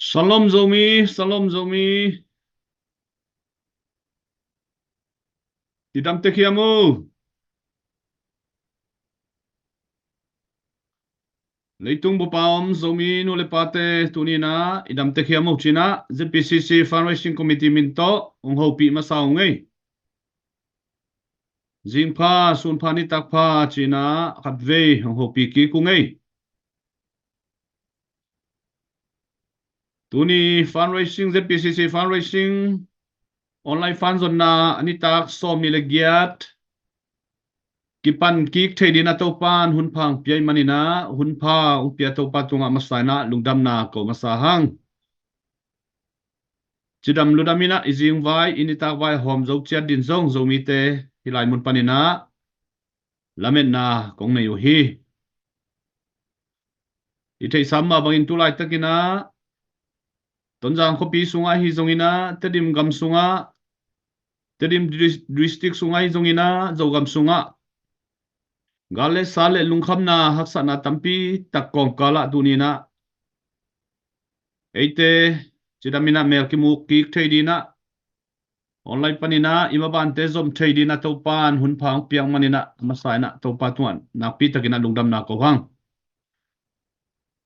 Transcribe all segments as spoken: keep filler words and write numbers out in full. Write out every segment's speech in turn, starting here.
Shalom Zomi, Shalom Zomi. I dam tek hiam uh? Leitung bup a om Zomi nu le pate, tuni in ah i dam tek hiam uh ci-in ah Z P C C Fundraising Committee min tawh hong hopih masa ung ei. Zing pha, sun pha, nitak pha ci-in ah khatvei hong hopih kik ung ei. Tuni fundraising, Z P C C fundraising, online fund zonna a nitak sawmnih le giat kipan kik thei dingin ah Topa'n hun pha hong pia ahih manin ah, hun pha hong pia Topa tungah masa in ah lungdamna ko masa hang. Cidam ludam in ah i zingvai, i nitakvai hawm zo ciat dingin zong Zomite hih lai mun panin ah lametna kong nei uh hi. I theihsa mah bangin tu laitakin ah Tonzang khuapi sungah ahi zongin ah, Tedim gam sungah, Tedim dis-, district sungah ahi zongin ah, Zogam sungah gal le sa le lungkhamna, haksatna tampi tak kawmkal ah tuni in ah eite cidam in ah mel kimu kik thei dingin ah, online panin ah i mabante zom thei dingin ah Topa'n hun pha hong piak manin ah, masa in ah Topa tungah nakpi takin ah lungdamna ko hang.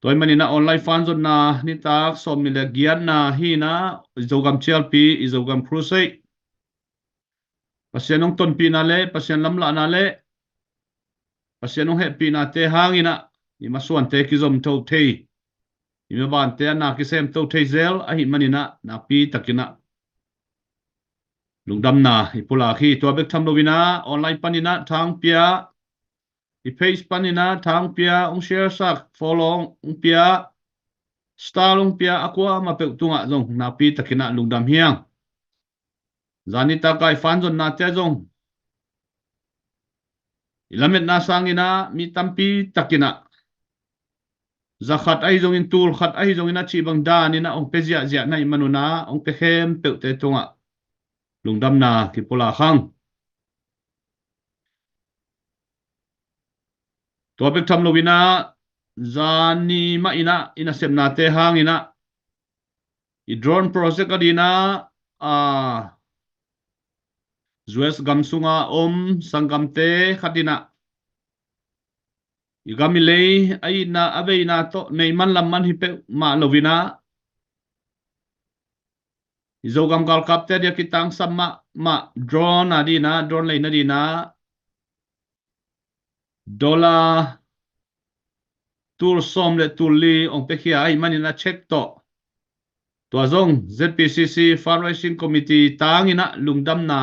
Tua ahih manin ah online fund zonna nitak sawmnih le giatna hi in ah, i Zogam cialpi, i Zogam crusade, Pasian hong tonpihna le Pasian lamlahna le Pasian hong hehpihnate hangin ah i masuante kizom to thei, i mabante a na kisem to thei zel ahih manin ah nakpi takin ah lungdamna i pulak hi. Tua bek tham loin ah online panin ah tha hong pia, i page panin ah tha hong pia, hong share sak, follow hong pia, star hong pia, a kuamah peuh tungah zong nakpi takin ah lungdam hi hang. Zan nitak a i fund zonnate zong i lametna sangin ah mi tampi takin ah za khat ahi zongin, tul khat ahi zongin ah cih bang danin ah hong pia ziahziah na hih man un ah, hong pia khempeuhte tungah lungdamna kipulak hang. Tua bek tham loin ah zani mah in ah i nasepnate hangin ah i drone project a dingin ah, a, U S gam sunga om sanggamte khat in ah i gam i lei a itna a veina tawh neih man lam man hi peuhmah loin ah, i Zogam galkapte a dia kitangsam mahmah drone a dingin ah, drone leina dingin ah dollar tul sawm le tul li hong piakhia ahih manin a check tawh, tua zong Z P C C Fundraising Committee tangin ah lungdamna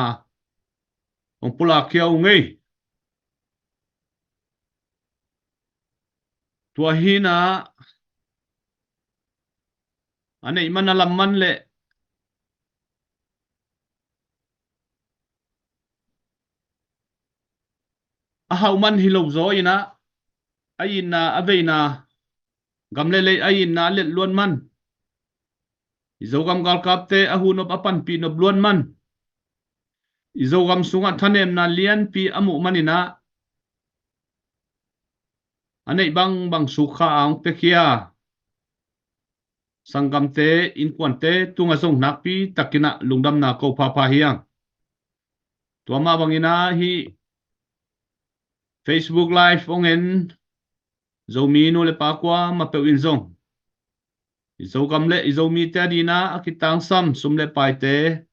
hong pulak khia ung ei. Tua hi in ah, a neih man a lam man le a hauh man hi lo zaw in ah, a itna a veina, gam le lei a itna a let luat man, i Zogam galkapte a huh nop a panpih nop luat man, i Zogam sungah thanemna lianpi a muh manin ah, a neih bangbang sukha a hong piakhia sanggamte, innkuante tungah zong nakpi takin ah lungdamna ko phapha hi hang. Tua mah bangin ah hih Facebook Live hong en Zomi nu le pa kuamah peuh in zong, i Zogam le i Zomite a dingin ah a kitangsam sum le paite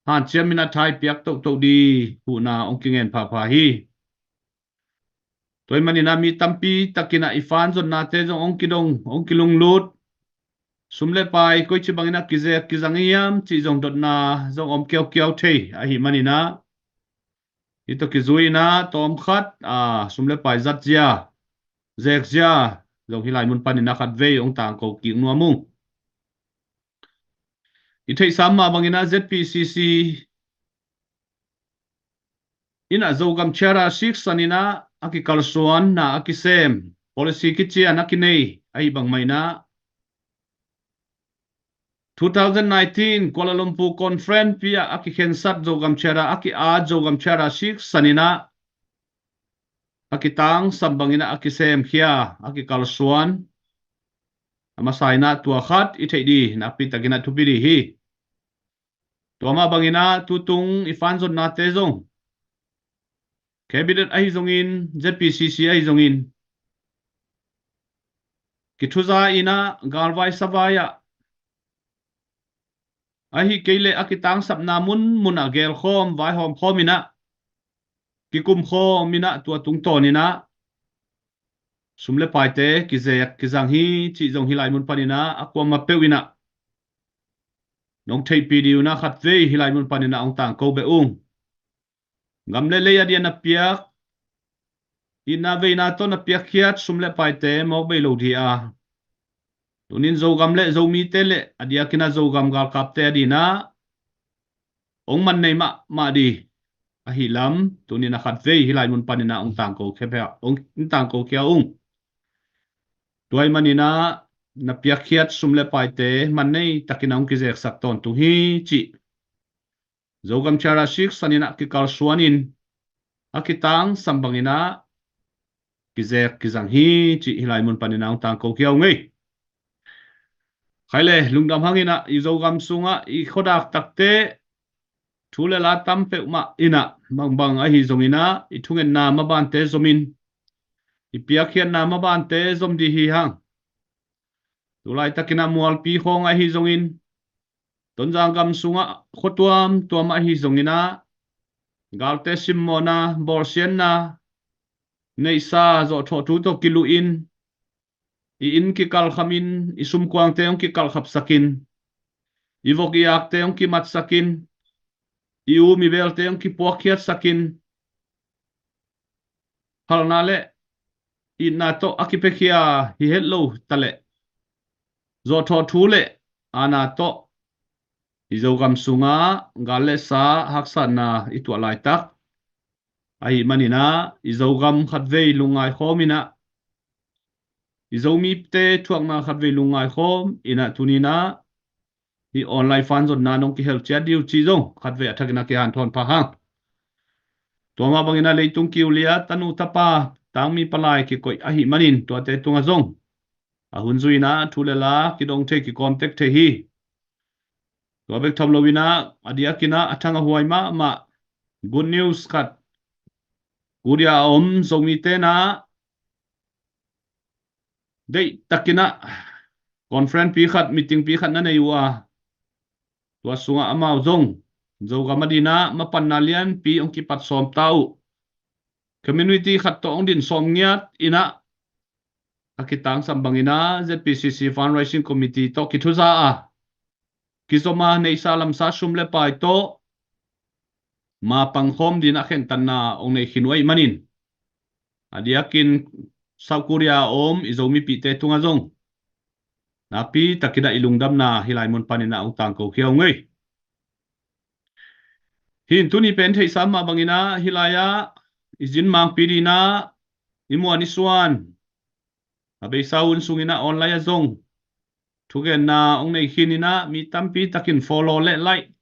hanciam in ah thai piak tohtoh ding huhna hong kingen phapha hi. Tua ahih manin ah mi tampi takin ah i fund zonnate zong hong kidong, hong kilunglut, sum le pai koici bangin ah kizek kizang hiam cih zong dotna zong om kiaukiau thei ahih manin ah, hih tawh kizui in ah tawmkhat, a, sum le pai zat zia, zek zia zong hih lai mun panin ah khatvei hong tangko kik nuam ung. I theihsa mah bangin ah Z P C C in ah Zogam Charter siksan in ah a kikalsuan, na a kisem, policy kician a kinei ahih bang mah in ah, two thousand nineteen Kuala Lumpur Conference pi ah a kikhensat Zogam Charter, a ki-at Zogam Charter siksan in ah a kitangsam bangin ah a kisemkhia, a kikalsuan, a masa in ah tua khat i theih ding nakpi takin ah thupi ding hi. Tua mah bangin ah tutung i fanzonnate zong, Cabinet ahi zongin, Z P C C ahi zongin, kithuza in ah galvai savai ah, ahi kei leh a kitangsapna munmun ah gelkhawm, vaihawm khawm in ah, kikum khawm in ah, tua tungtawn in ah sum le paite kizek kizang hi cih zong hih lai mun panin ah a kuamah peuh in ah nong theihpih ding un ah khatvei hih lai mun panin ah hong tangko beh ung. Gam le lei a dia na piak, itna veina tawh na piakkhiat sum le paite mawk bei lo ding a, tunin Zogam le Zomite le a diakin ah Zogam galkapte a dingin ah hong man nei mahmah ding ahih lam, tunin a khatvei hih lai mun panin ah hong tangko khia, hong tangko khia ung. Tua ahih manin ah na piakkhiat sum le paite man nei takin ah hong kizeksak tawntung hi cih Zogam Charter Six sanin ah kikalsuanin a kitangsam bangin ah kizek kizang hi cih hih lai mun panin ah hong tangko khia ung ei. Khai le lungdam hangin ah i Zogam sungah i khuadak takte thu le la tam peuhmah in ah, bangbang ahi zongin ah i thungetna mabante zomin, i piakkhiatna mabante zom ding hi hang. Tulai takin ah Mualpi khawng ahi zongin, Tonzang gam sungah khua tuamtuam ahi zongin ah, galte simmawhna, bawlsiatna, neihsa zawhthawh thu tawh kiluhin, i inn kikalkhamin, i sumkuangte hong kikalkhapsakin, i vok i akte hong kimatsakin, i um i belte hong kipuakkhiatsakin, phalna le itna tawh a kipiakhia hi het lo ta leh, zawhthawh thu le aana tawh i Zogam sungah gal le sa, haksatna i tuah laitak ahih manin ah i Zogam khatvei lungngai khawm in ah, i Zomite thuakna khatvei lungngai khawm in ah, tunin ah hih online fanzonna nong kihel ciat ding uh cih zong khatvei a thakin ah kihanthawn pha hang. Tua mah bangin ah leitung kiulia tanu tapa, tangmi palai kikoih ahih manin tuate tungah zong a hun zui in ah thu le la kidong thei, kikawm tek thei hi. Tua bek tham loin ah a diakin ah a thang a huai mahmah good news khat, Korea a om Zomite in ah deih takin ah conference pi khat, meeting pi khat na nei uh a, tua sungah amau zong Zogam a dingin ah mapanna lianpi hong kipat sawm ta uh. Community khat tawh hong din sawm ngiat in ah, a kitangsam bangin ah Z P C C Fundraising Committee tawh kithuza a, kizom a, neihsa lamsa sum le pai tawh mapang khawm dingin ah khentatna hong nei khin uh ahih manin, a diakin South Korea a om i Zomipihte tungah zong nakpi takin ah i lungdamna hih lai mun panin ah hong tangko khia ung ei. Hih in tuni pen theihsa mah bangin ah hih lai-ah i zin mangpi dingin ah i muan i suan a beisa hun sungin ah online ah zong thugenna hong nei khin in ah, mi tampi takin follow le like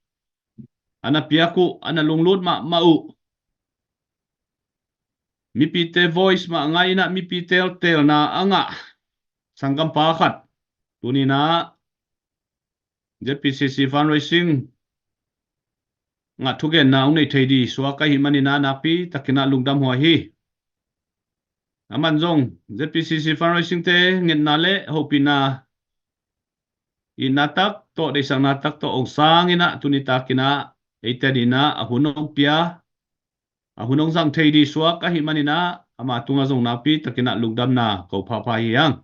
a na piak uh, a na lunglut mahmah uh, mipite voice mah ngai in ah, mipite telna a ngah sanggampa khat tunin ah Z P C C Fundraising ngah thugenna hong nei thei ding suak ahih manin ah nakpi takin ah lungdam huai hi. Aman zong Z P C C Fundraising te ngetna le hopihna, itna tak tawh, deihsakna tak tawh hong sang in ah, tuni takin ah eite dingin ah a hun hong pia, a hun hong zang thei ding suak ahih manin ah ama tungah zong nakpi takin ah lungdamna ko phapha hi hang.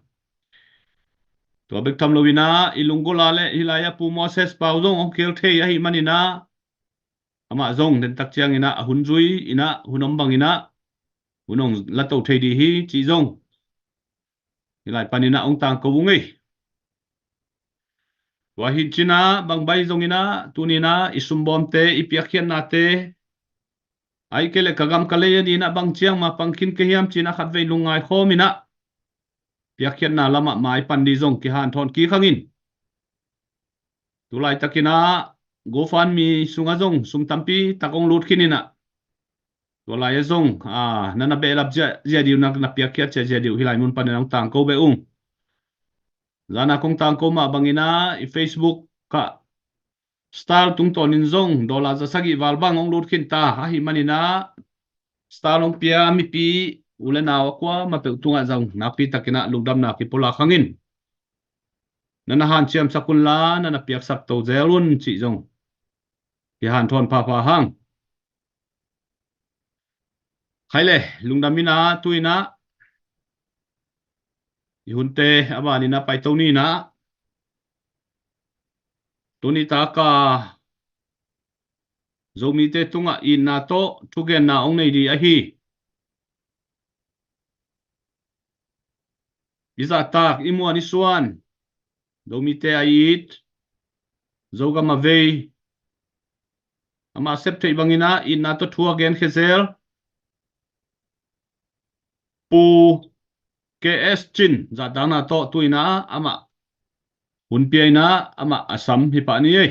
Tua bek tham loin ah i lunggulh a le hih lai-ah Pu Moses Pau zong hong khel thei ahih manin ah amah zong dentak ciangin ah a hun zui in ah, hun om bangin ah hun hong lato thei ding hi cih zong hih lai panin ah hong tangko ung ei. Tua hi cin ah bang bai zongin ah tunin ah i sumbawmte, i piakkhiatnate, ahih kei leh ka gam ka lei a dingin ah bang ciang mapang khin ka hiam ci-in ah khatvei lungngai khawm in ah piakkhiatna lamah mai pan ding zong kihanthawn kik hang in. Tulai takin ah GoFundMe sungah zong sum tampi tak hong lut khin in ah, tua lai-ah zong, aa, na na behlap zia, zia ding uh, na, na piakkhiat zia, zia ding uh hih lai mun panin ah hong tangko beh ung. Zana kong tangko mah bangin ah i Facebook ah Star tungtawnin zong dollar za sagih val bang hong lut khin ta ahih manin ah Star hong pia mipi u le nau a kuamah peuh tungah zong nakpi takin ah lungdamna kipulak hangin na na hanciamsak unla na na piaksak to zel un cih zong kihanthawn phapha hang. Khai le, lungdam in ah tu in ah i hunte a banin ah paito ni in ah tuni taka Zomite tungah itna tawh thugenna hong nei ding ahi. I zahtak, i muan, i suan, Zomite a it, Zogam a vei, amah sep theih bangin ah itna tawh thu a genkhia zel Pu K S Cin zahtakna tawh tu in ah amah hun pia in ah amah a sam hi pah ni ei.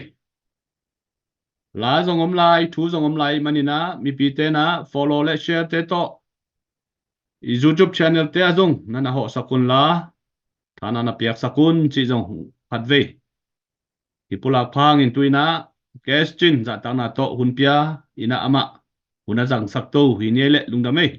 La zong om lai, thu zong om lai manin ah mipite in ah follow le share te tawh i YouTube channel te ah zong na na hawhsak unla tha na na piaksak un cih zong khatvei kipulak phangin tu in ah K S Cin zahtakna tawh hun pia in ah amah hun a zangsak to hi ni ei le, lungdam ei.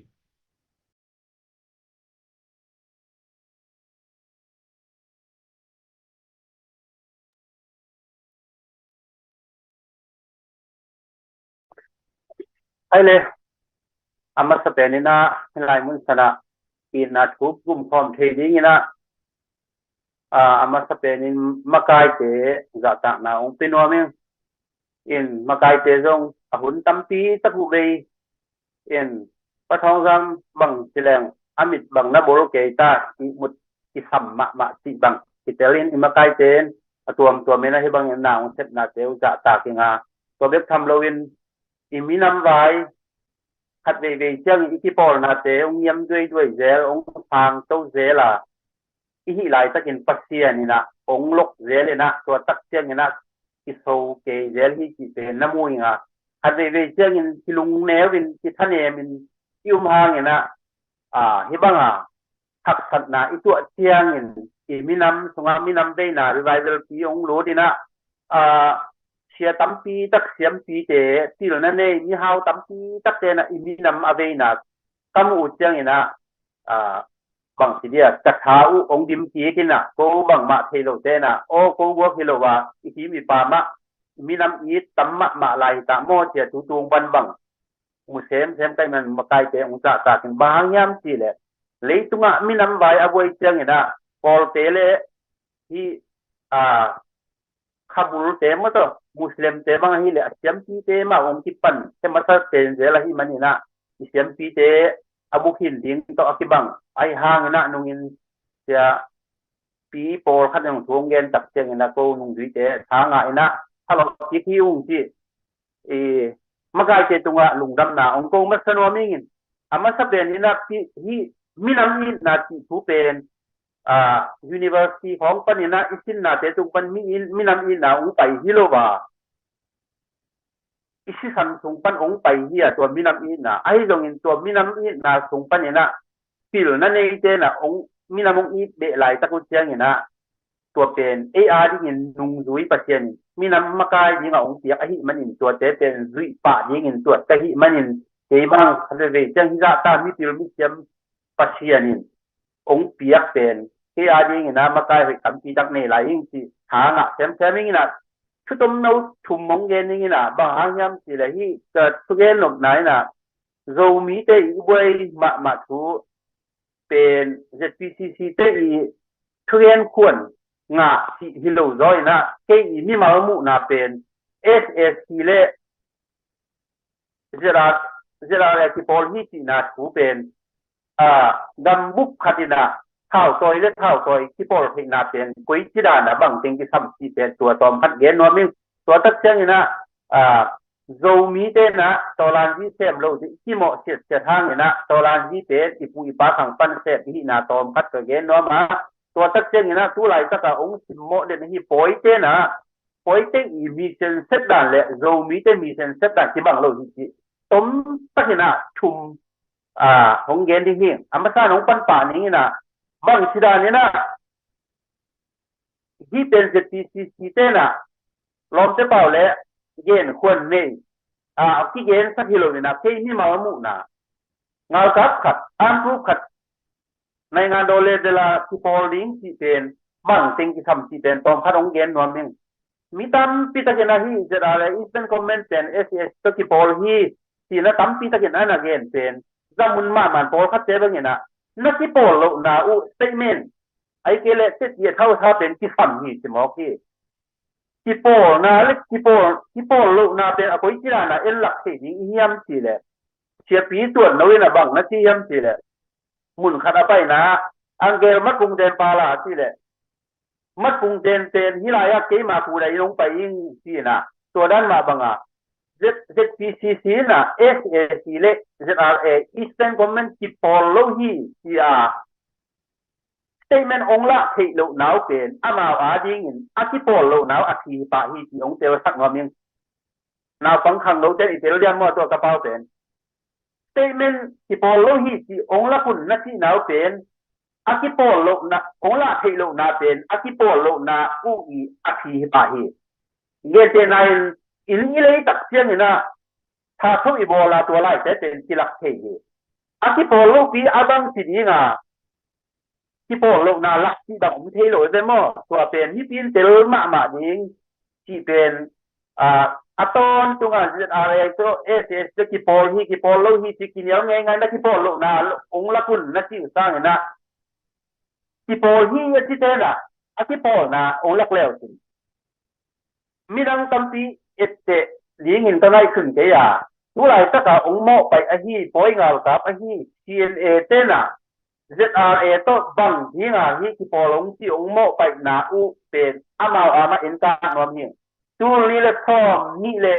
Hai le, a masa pen in ah hih lai mun san ah itna thu gumkhawm thei ding in ah, a, a masa pen in makaite zahtakna hong pia nuam ing. In makaite zong a hun tampi tak uh vei in, Pa Thawng Zam bang ci leng a mit bang na bol kei ta, i mut i sam mahmah cih bang kitel in, i makaite in a tuamtuam in ah hih bangin na hong sepnate uh zahtak ing a, tua bek tham loin i minam vai khat veivei ciangin i kipawlnate hong ngiam duaiduai zel, hong sang to zel a, i hih laitakin Pasian in ah hong lok zel in ah, tua tak ciangin ah kiso kei zel hi cih pen na mu ing a, khat veivei ciangin kilungneu in, kithanem in i um hangin ah, a, hih bang a haksatna i tuah ciangin i minam sungah minam veina revival pi hong lut in ah, a, sia tampi tak siampite, pilna nei mihau tampi takte in ah i minam a veina ka muh uh ciangin ah, a, bang ci dia, ka tha uh hong dim kik in ah, ko bangmah thei lote in ah, aw, ko guak hi lo a, i him i pam ah minam it tam mahmah lai hi ta maw ci a, tu tung pan bang mu semsem ka hih man makaite hong zahtak in, bang hang hiam cih leh leitungah minam vai a buai ciangin ah pawlte le hih, a, khabulte maw tawh, Muslimte bang ahih leh a siampite mah hong kipan, hih masa pen zel ahih manin ah i siampite a bukhin ding tawh a kibang ahih hangin ah, nungin sia pi pawlkhat in hong thu hong gen tak ciangin ah ko nungzuite tha ngah in ah, hallo kik hi ung cih i makaite tungah lungdamna hong ko masa nuam ing in, a masa pen in ah pi, hih minam itna cih thu pen, a, university khawng panin ah i sinnate tung pan mi in, minam itna hong pai hi lo a, i sisan sung pan hong pai hi a, tua minam itna. Ahi zongin tua minam itna sung panin ah pilna neite in ah hong, minam hong it beh laitak uh ciangin ah, tua pen ei a dingin nungzui Pasian in minam makai dingah hong piak ahih manin, tuate pen zuih pah dingin tuat ka hih manin, kei bang khat veivei ciang hih zahta mipil misiam Pasian in hong piak pen kei a dingin ah makai hoih tampi tak nei lai ing cih tha ngah semsem ing in ah, thu tomno thum hong gen ing in ah, bang hang hiam cih leh hih ka thugen nopna in ah Zomite i buai mahmah thu pen Z P C C te i thugen khuan ngah cih hi lo zaw in ah, kei i mimal muhna pen S S T le Z R, Z R A kipawl hi cihna thu pen, a, gambup khat in ah thautawi le thautawi kipawl theihna pen koici dan a bang teng kisam cih pen tua tawm khat gen nuam ing. Tua tak ciangin ah, a, Zomite in ah tawlanzi sem lo ding kimawh siatsiat hangin ah tawlanzi pen i pu i pa khang pan sem i hihna tawm khat ka gen nuam a, tua tak ciangin ah tu laitak a hong simmawh den ahi pawite in ah, pawite i mission set dan le Zomite mission set dan kibang lo hi cih tom takin ah thum, a, hong gen ding hi. A masa in hong pan pah ning in ah, bang ci dan in ah hih pen Z P C C tenah lawmte pau le gen khuan nei a kigensak hi lo inah kei mimal muhna ngalkap khat, armed group khat naingan daw level a kipawl ding cih pen bang teng kisam cih pen tawm khat hong gen nuam hing. Mi tampi takin ahi Z R A Eastern Command pen S A S tawh kipawl hi cihna tampi takin a na gen pen zamun mahmah pawlkhatte bangin ah na kipawl lohna uh statement ai kei le teti a thausa pen kisam hi ci mawk hi. Kipawlna le kipawl kipawl lohna pen a koi ci dana en lak thei ding i hiam ci le siapi tuat no in a bang na ci hiam ci le mun khat a paina angel matkung den pala ci le matkung den pen hi lai a keima kuda in hong pai ing ci na tua dan mah banga Z- ZPCC na SAC le ZRA Eastern Command kipawl lo hi ci a statement ong lah theih loh nau pen amau a dingin a kipawl loh nau a thi pah hi ci ong tel sak nuam ing. Naupang khang lo ten i tel diam maw tua ka pau pen statement kipawl lo hi ci ong lah un na cih nau pen a kipawl loh na ong lah theih loh na pen a kipawl loh na uh i a thi hi pah hi. Gentehna in in i lei tak ciangin ah tha tho i bawl a tua laite pen kilak thei hi. A kipawl lopi a bang ci dinga kipawl lohna lak cih bang om thei lo ve maw? Tua pen mipin tel mahmah ding cih pen a tawntunga ZRA tawh SAC tawh kipawl hi kipawl lo hi ci kinial ngeingai na kipawl lohna ong lak un na cih sangin ah kipawl hi a ci tena a kipawlna ong lak leu cin midang tampi etteh dingin ka ngaihsun kei a tu laitaka ong mawhpaih ahi pawi ngalkap ahi CNA tena ZRA tawh bang dinga hi kipawl ong ci ong mawhpaihna uh pen amau amah en ka nuam hi. Tul nih le sawm nih le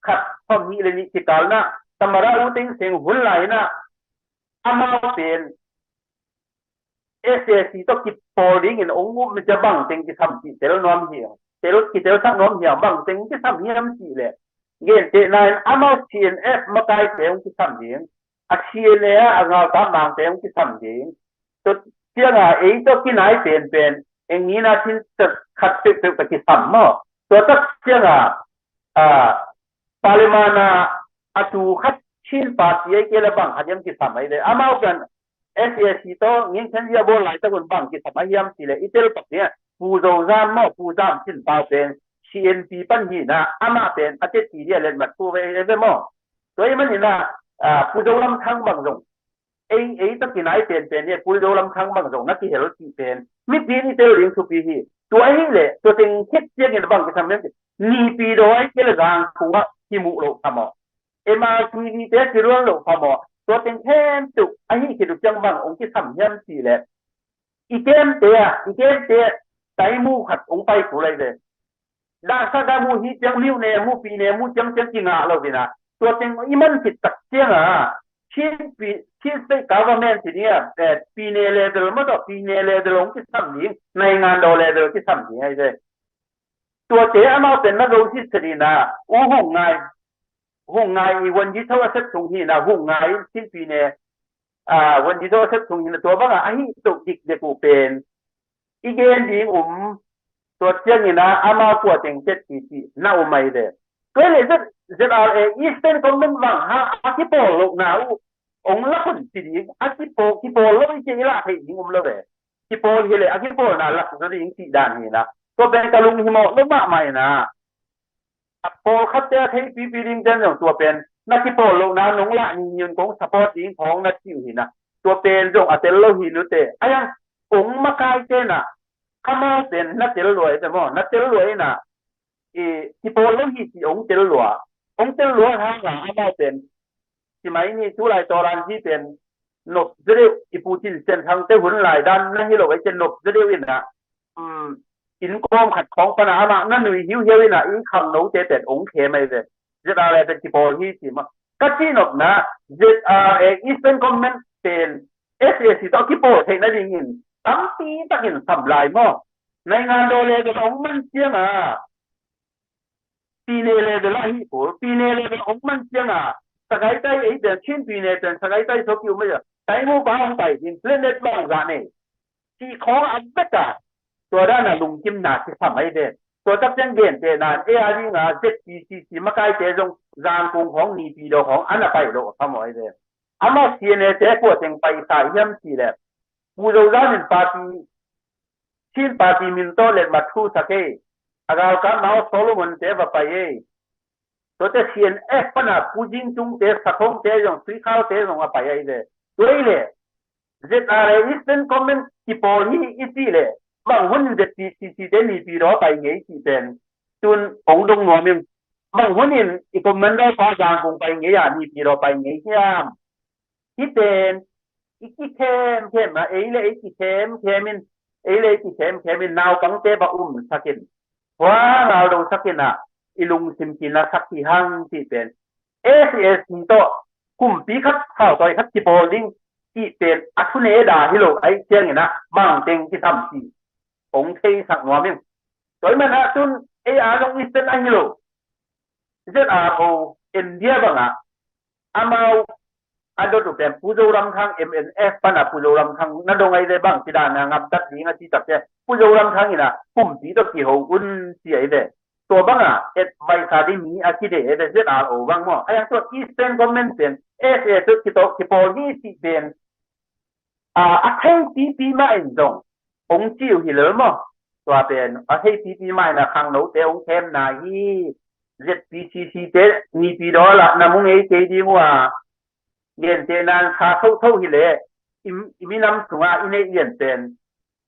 khat sawm nih le nih kikalna tamara uh teng seng hun laina amau pen SAC tawh kipawl dingin ong up na cia bang teng kisam cih tel nuam hi. Tel kitel sak nuam hi a bang teng kisam hiam cih le gentehna in amau CNF makaite ong kisam ding a CNA a ngalkap mangte ong kisam ding. Tua cianga ei tawh kinai penpen eng nina thin khat peuhpeuh ka kisam maw? Tua tak cianga a parliament a a tu khat Chin party ai kei la bang khat hiam kisam ai ve amau kan SAC tawh ngin khen zia bawl lai takun bang kisam a hiam cih le i tel pak nia Pu Zo Zam maw Pu Zam Chin pau pen CNP pan hina amah pen a teti dia letmat thu ve ve maw? Tua i manina Pu Zo Lam Thang bang zong ei ei tawh kinai penpen hi Pu Zo Lam Thang bang zong na kihel cih pen mipi in i tel ding thupi hi. Tua ahih leh tua teng khit ciangin bang kisam hiam cih nipi daw ai kei le zang kungah kimuh loh phamawh MRTV te kirual loh phamawh tua teng khempeuh ahi khit uh ciang bang ong kisam hiam cih leh i kemte a i kemte taimu khat ong pai kul ai ve. Dahsa ka mu hi ciang miu ne mu pi ne mu ciang ciang kingah lo vina tua teng i man khit tak cianga Chin pi Chin state government ti nia pi ne level maw tawh pi ne level ong kisam ding naingan daw level kisam ding ai ve. Tuate amau pen na zo hi sedina u hung ngai hung ngai i wan di tho a sep sung hina hung ngai Chin pi ne a wan di tho a sep sung hina tua banga ahi toh dik dek uh pen i gen ding um tua ciangina amau tua teng tet ti ti na um ai ve. Tua le Z ZRA Eastern Command bang ha a kipawl lohna uh ong lak un ti ding a kipawl kipawl lo i ci i lah thei ding um lo ve. Kipawl hi le a kipawlna lak zo ding ti dan hina tua pen ka lung hi mawh lo mahmah ina a pawlkhatte a thei pipi ding ten zong tua pen na kipawl lohna nong lah ningniun kong support ding khawng na ci uh hina tua pen zong a tel lo hi nute a yang ong makai tena amau pen na tel lua i te maw na tel lua ina i kipawl lo hi ci ong tel lua ong tel lua hanga amau pen ci mai ni tu lai tawran hi pen nop zedeuh i pu cin sen khang te hun lai dan na hi lo ai ken nop zedeuh ina in kawm khat khawng pana amah na nui hiuhiau ina i khang note pen ong khe mai ve. ZRA pen kipawl hi ci ma ka ci nopna ZRA Eastern Command pen SAC tawh kipawl theih nadingin tampi takin sam lai maw? Naingan daw level ong man cianga pine level ah hi kul pine level ong man cianga sagaitai ei pen Chin pine pen sagaitai so kiu mai a taimu pa ong pai ding planet bang za nei ci khawng a beta Tua dan a lungkimna kisam ahi ve. Tua tak ciang gentehna in ei a ding a Z P C C makaite zong Zangkung khawng, Naypyidaw khawng a na pai lo a phamawh ahi ve. Amau C N A te kua teng paisa hiam cih leh, Pu Zo Zam in party, Chin party min tawh letmat thusak ei. A galkap Mao Solomon te va pai ei. Tuate C N F pana Pu Zing Tung te, Sa Khong te zong, Sui Khau te zong a pai ahi ve. Tua hi leh Z R A Eastern Command kipawl hi i cih leh, bang hun in Z P C C te Naypyidaw pai ngei cih pen tun hong dong nuam ing. Bang hun in i commander pa Zangkung pai ngei a, Naypyidaw pai ngei hiam? Hih pen i kikhemkhem a, ei le ei kikhemkhem in, ei le ei kikhemkhem in naupangte va umsak in, hua ngal dosak in a, i lungsim kinasak hi hang cih pen, S A C tawh kumpi khat, thautawi khat kipawl ding cih pen a thunei da hi lo ahih ciangin a, bangteng kisam cih hong theisak nuam ing. Tua ahih manin a tun ei a zong Eastern ahi lo, Z R O, India bangah amau a dot uh pen Pu Zoramthang, M N F pana Pu Zoramthang na dong ahi ve, bang ci dan a ngamtat ding a ci tak ciang Pu Zoramthang in a kumpi tawh kiho un ci ahi ve. Tua banga advice a ding mi a kide ahi ve, Z R O bang maw. A yang tua Eastern Command pen S A tawh kitawh kipawl hi cih pen a, a thei pipi mah in zong hong ci uh hi lel maw. Tua pen a thei pipi mah in a khangnote hong khemna hi. Z P C C te Naypyidaw lah na mu ngei kei ding uh a, gentehna in sa thotho hi leh i, i minam sungah i neih lian pen,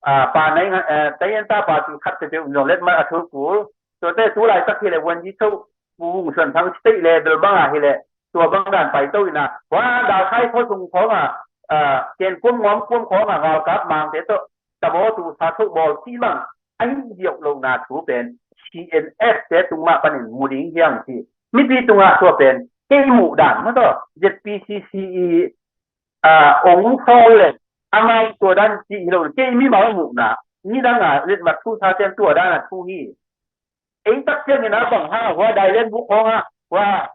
a, pa nai nga, a, tayenta pa tu khat peuhpeuh in zong letmat a thu kul. Tuate tu laitak hi leh vuanzi tho Pu Vung Suan Thang state level bangah hi leh tua bang dan paito in a, hua dalkhai khua sung khawngah, a, ken kuam ngawm kuam khawngah galkap mangte tawh tabawtu sa tho bawl cih bang a hi ziau lohna thu pen C N F te tung mah panin mu ding hi hang ci. Mipi tungah tua pen kei muh dan maw tawh Z P C C i, a, ong khawl le amau tua dan cih hi lo, kei mimal muhna, nidang a letmat thu sa ciang tua dan a thu hi. Ei tak ciangin a bang hang a hua Dailen bu khawngah hua,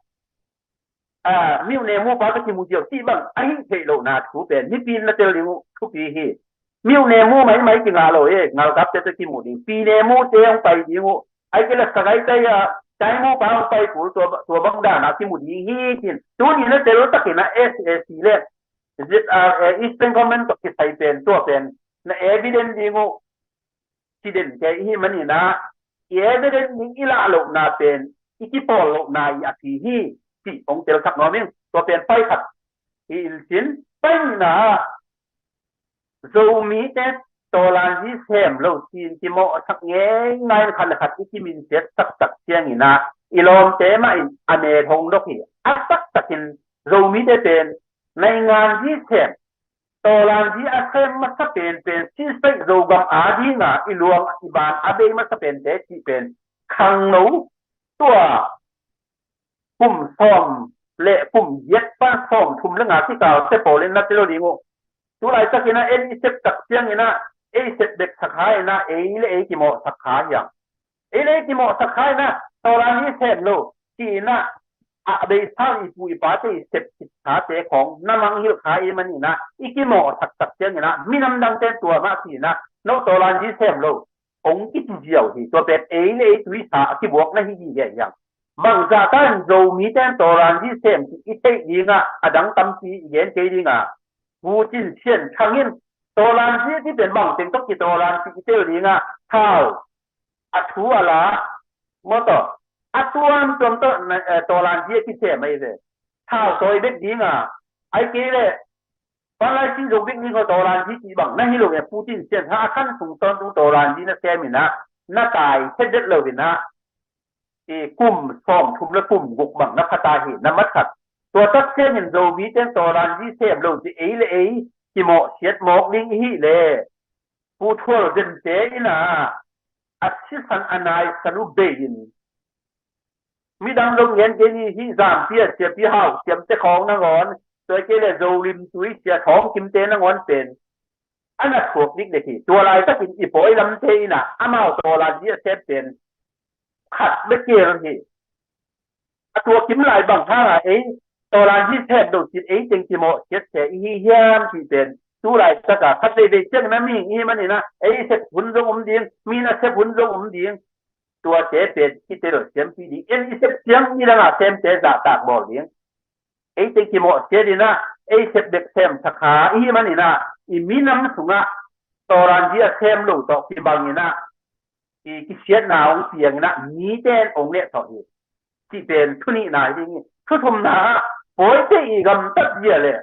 a, miuh nemu pa ka kimu ziau cih bang a hih theih lohna thu pen mipi in na tel ding uh thupi hi. Miuh nemu maimai kingah lo e, ngalkapte tawh kimu ding. Pi nemu te hong pai ding uh. Ai kei le sagai tai a, tai mu pa hong pai kul tua, tua bang dan a kimu ding hi cin. Tuni na tel takin a S A C le Z R A Eastern Command tawh kisai pen tua pen na evidence ding uh. Ci den kei i hih manin a, i evidence ding i lah lohna pen i kipawl lohna i a pi hi, cih hong telsak nuam ing. Tua pen pai khat hi in cin, pai nihna ah Zomite tawlanzi sem lo ci-in kimawhsak ngeingai in khat le khat i kiminsiat taktak ciangin a, i lawmte mah in a met hong dok hi. A taktakin Zomite pen nainganzi sem, tawlanzi a sem masa penpen, sispaih Zogam a dinga i luang i ban a bei masa pente cih pen khangno tua kum sawm le kum giat pan sawm thum le nga kikal te pawl in na tel lo ding uh. Tu laitakin a en i sep tak ciangin a, ei sep bek sakha in a, ei le ei kimawh sakha hiam? Ei le ei kimawh sakha in a, tawlanzi sem lo ci-in a, a bei sal i pu i pate i sep khit khate khawng na mangngilh kha i hih manin a, i kimawh sak tak ciangin a, minam dangte tua mah ci-in a, no tawlanzi sem lo hong kici ziau hi. Tua pen ei le ei tuisa a kibuak na hi gige hiam? Bangzah ta in Zomite in tawlanzi sem cih i theih ding a, a dang tampi i gen kei ding a, Pu Cin Sian Thang in tawlanzi a ci pen bangteng tawh kitawlan cih i tel ding a, thau a thu a la, maw tawh, a tuamtuam tawh, eh, tawlanzi a kisem ahi ve. Thau tawi bek ding a, ai kei le panlai si zo bik ni ko tawlanzi cih bang na hi lo e. Pu Cin Sian Thang a khan sung tawntung tawlanzi na sem in a, na tai khet det lo in a, i kum sawm thum le kum guk bang na pha ta hi, na mat khat. Tua tak ciangin Zomite in tawlanzi sem lo ci ei le ei kimawh siat mawk ding i hih leh, Pu Thual Zente in a, a sisan a naisan uh bei in, midang zong ngen kei ni, hih Zampi a siapi Hau Siamte khawng nangawn, tua kei le Zolim tui sia Thawng Kimte nangawn pen a na thuak dikdek hi. Tua laitakin i pawi lamte in a, amau tawlanzi a sem pen khat bek kei hi. A tua kim lai bang hang a ei tawlanzi sem lo cin ei teng kimawh siat se i hi hiam cih pen tu laitak a khat veivei ciangin a mihing i hih manin a ei sep hun zong om ding, mi na sep hun zong om ding. Tuate pen i tel siampih ding, en i sep ciang i dang a semte zahtak bawl ding. Ei teng kimawh ciat in a ei sep bek sem sakha i hih manin a i minam sungah tawran di a sem lo tawh kibang in a i kisiatna hong piang in a mite in hong neh tawh hi. Cih pen thu nihna hi ding hi. Thu thumna ah Pawite i gamtat zia le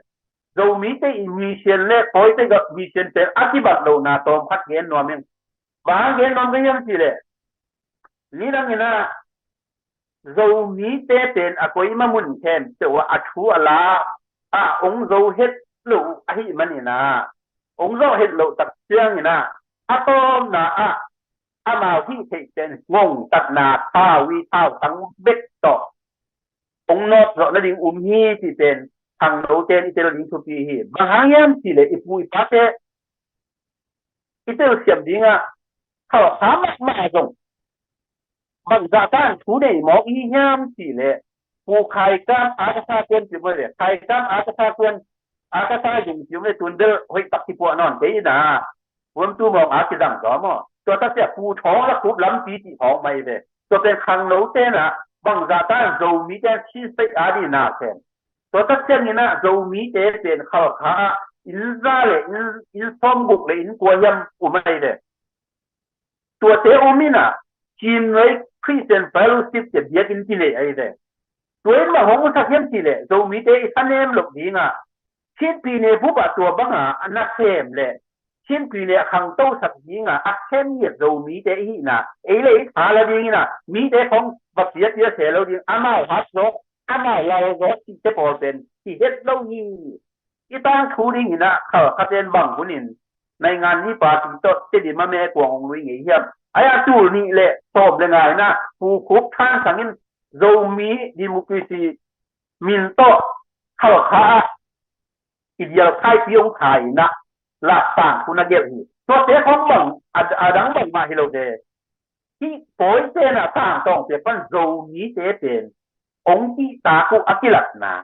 Zomite i mission le Pawite gam mission pen a kibat lohna tawm khat gen nuam ing. Bang gen nuam ka hiam cih leh nidang in a Zomite pen a koima mun khempeuh ah a thu a la ah hong zo het loh ahih manin a hong zawh het loh tak ciangin a a tawpna ah amau hih theih pen ngongtatna thau i thau tang bek tawh hong nawt zawh nading um hi cih pen khangnote in i tel ding thupi hi. Bang hang hiam cih leh i pu i pate i telsiam dingah khalkha mahmah zong bangzah tan thu nei mawk i hi hiam cih leh Pu Khaikam a ka sa kuan cih mawh le Khaikam a ka sa kuan a ka sa zung cih mawh le tun bel hoih tak kipuah nawn kei ina huamtu mawng a kizang zaw maw? Tua tak ciah Pu Thawng la khup lampi cih thawng mai ve. Tua pen khangno tenah bangzah tan Zomite in chin peih a dihna khen. Tua tak ciangin ah Zomite pen khalkha ah inn za le inn, inn sawmguk le inn kua hiam um ahi ve. Tuate um in ah Chin Nuai Christian Fellowship cia biakinn kinei ahi ve. Tua in mah hong sak hiam cih leh Zomite i thanem loh dingah Chin Pyine bup ah tua banga a nasem le Chin Pyine a khangtosak dingah a khen ngiat Zomite i hihna ei le i tha la dingin ah mite khong va piapia se lo ding, amau hat zawk amau lal zawk cihte pawl pen hi het lo hi. I tangthu dingin ah khalkha ten bang hunin naingan ni party tawh Tedim a mekuang hong lui ngei hiam? Ai a tul nih le sawm le nga in ah Pu Khup Than Sang in Zomi democracy min tawh khalkha ah i dial khaipi hong khai in ah lak tangthu na gelh hi. Tuate khong bang a, a dang bangmah hi lo ve. Hih Pawite na tangtawng pia pan Zomite pen hong kihtak uh a kilatna.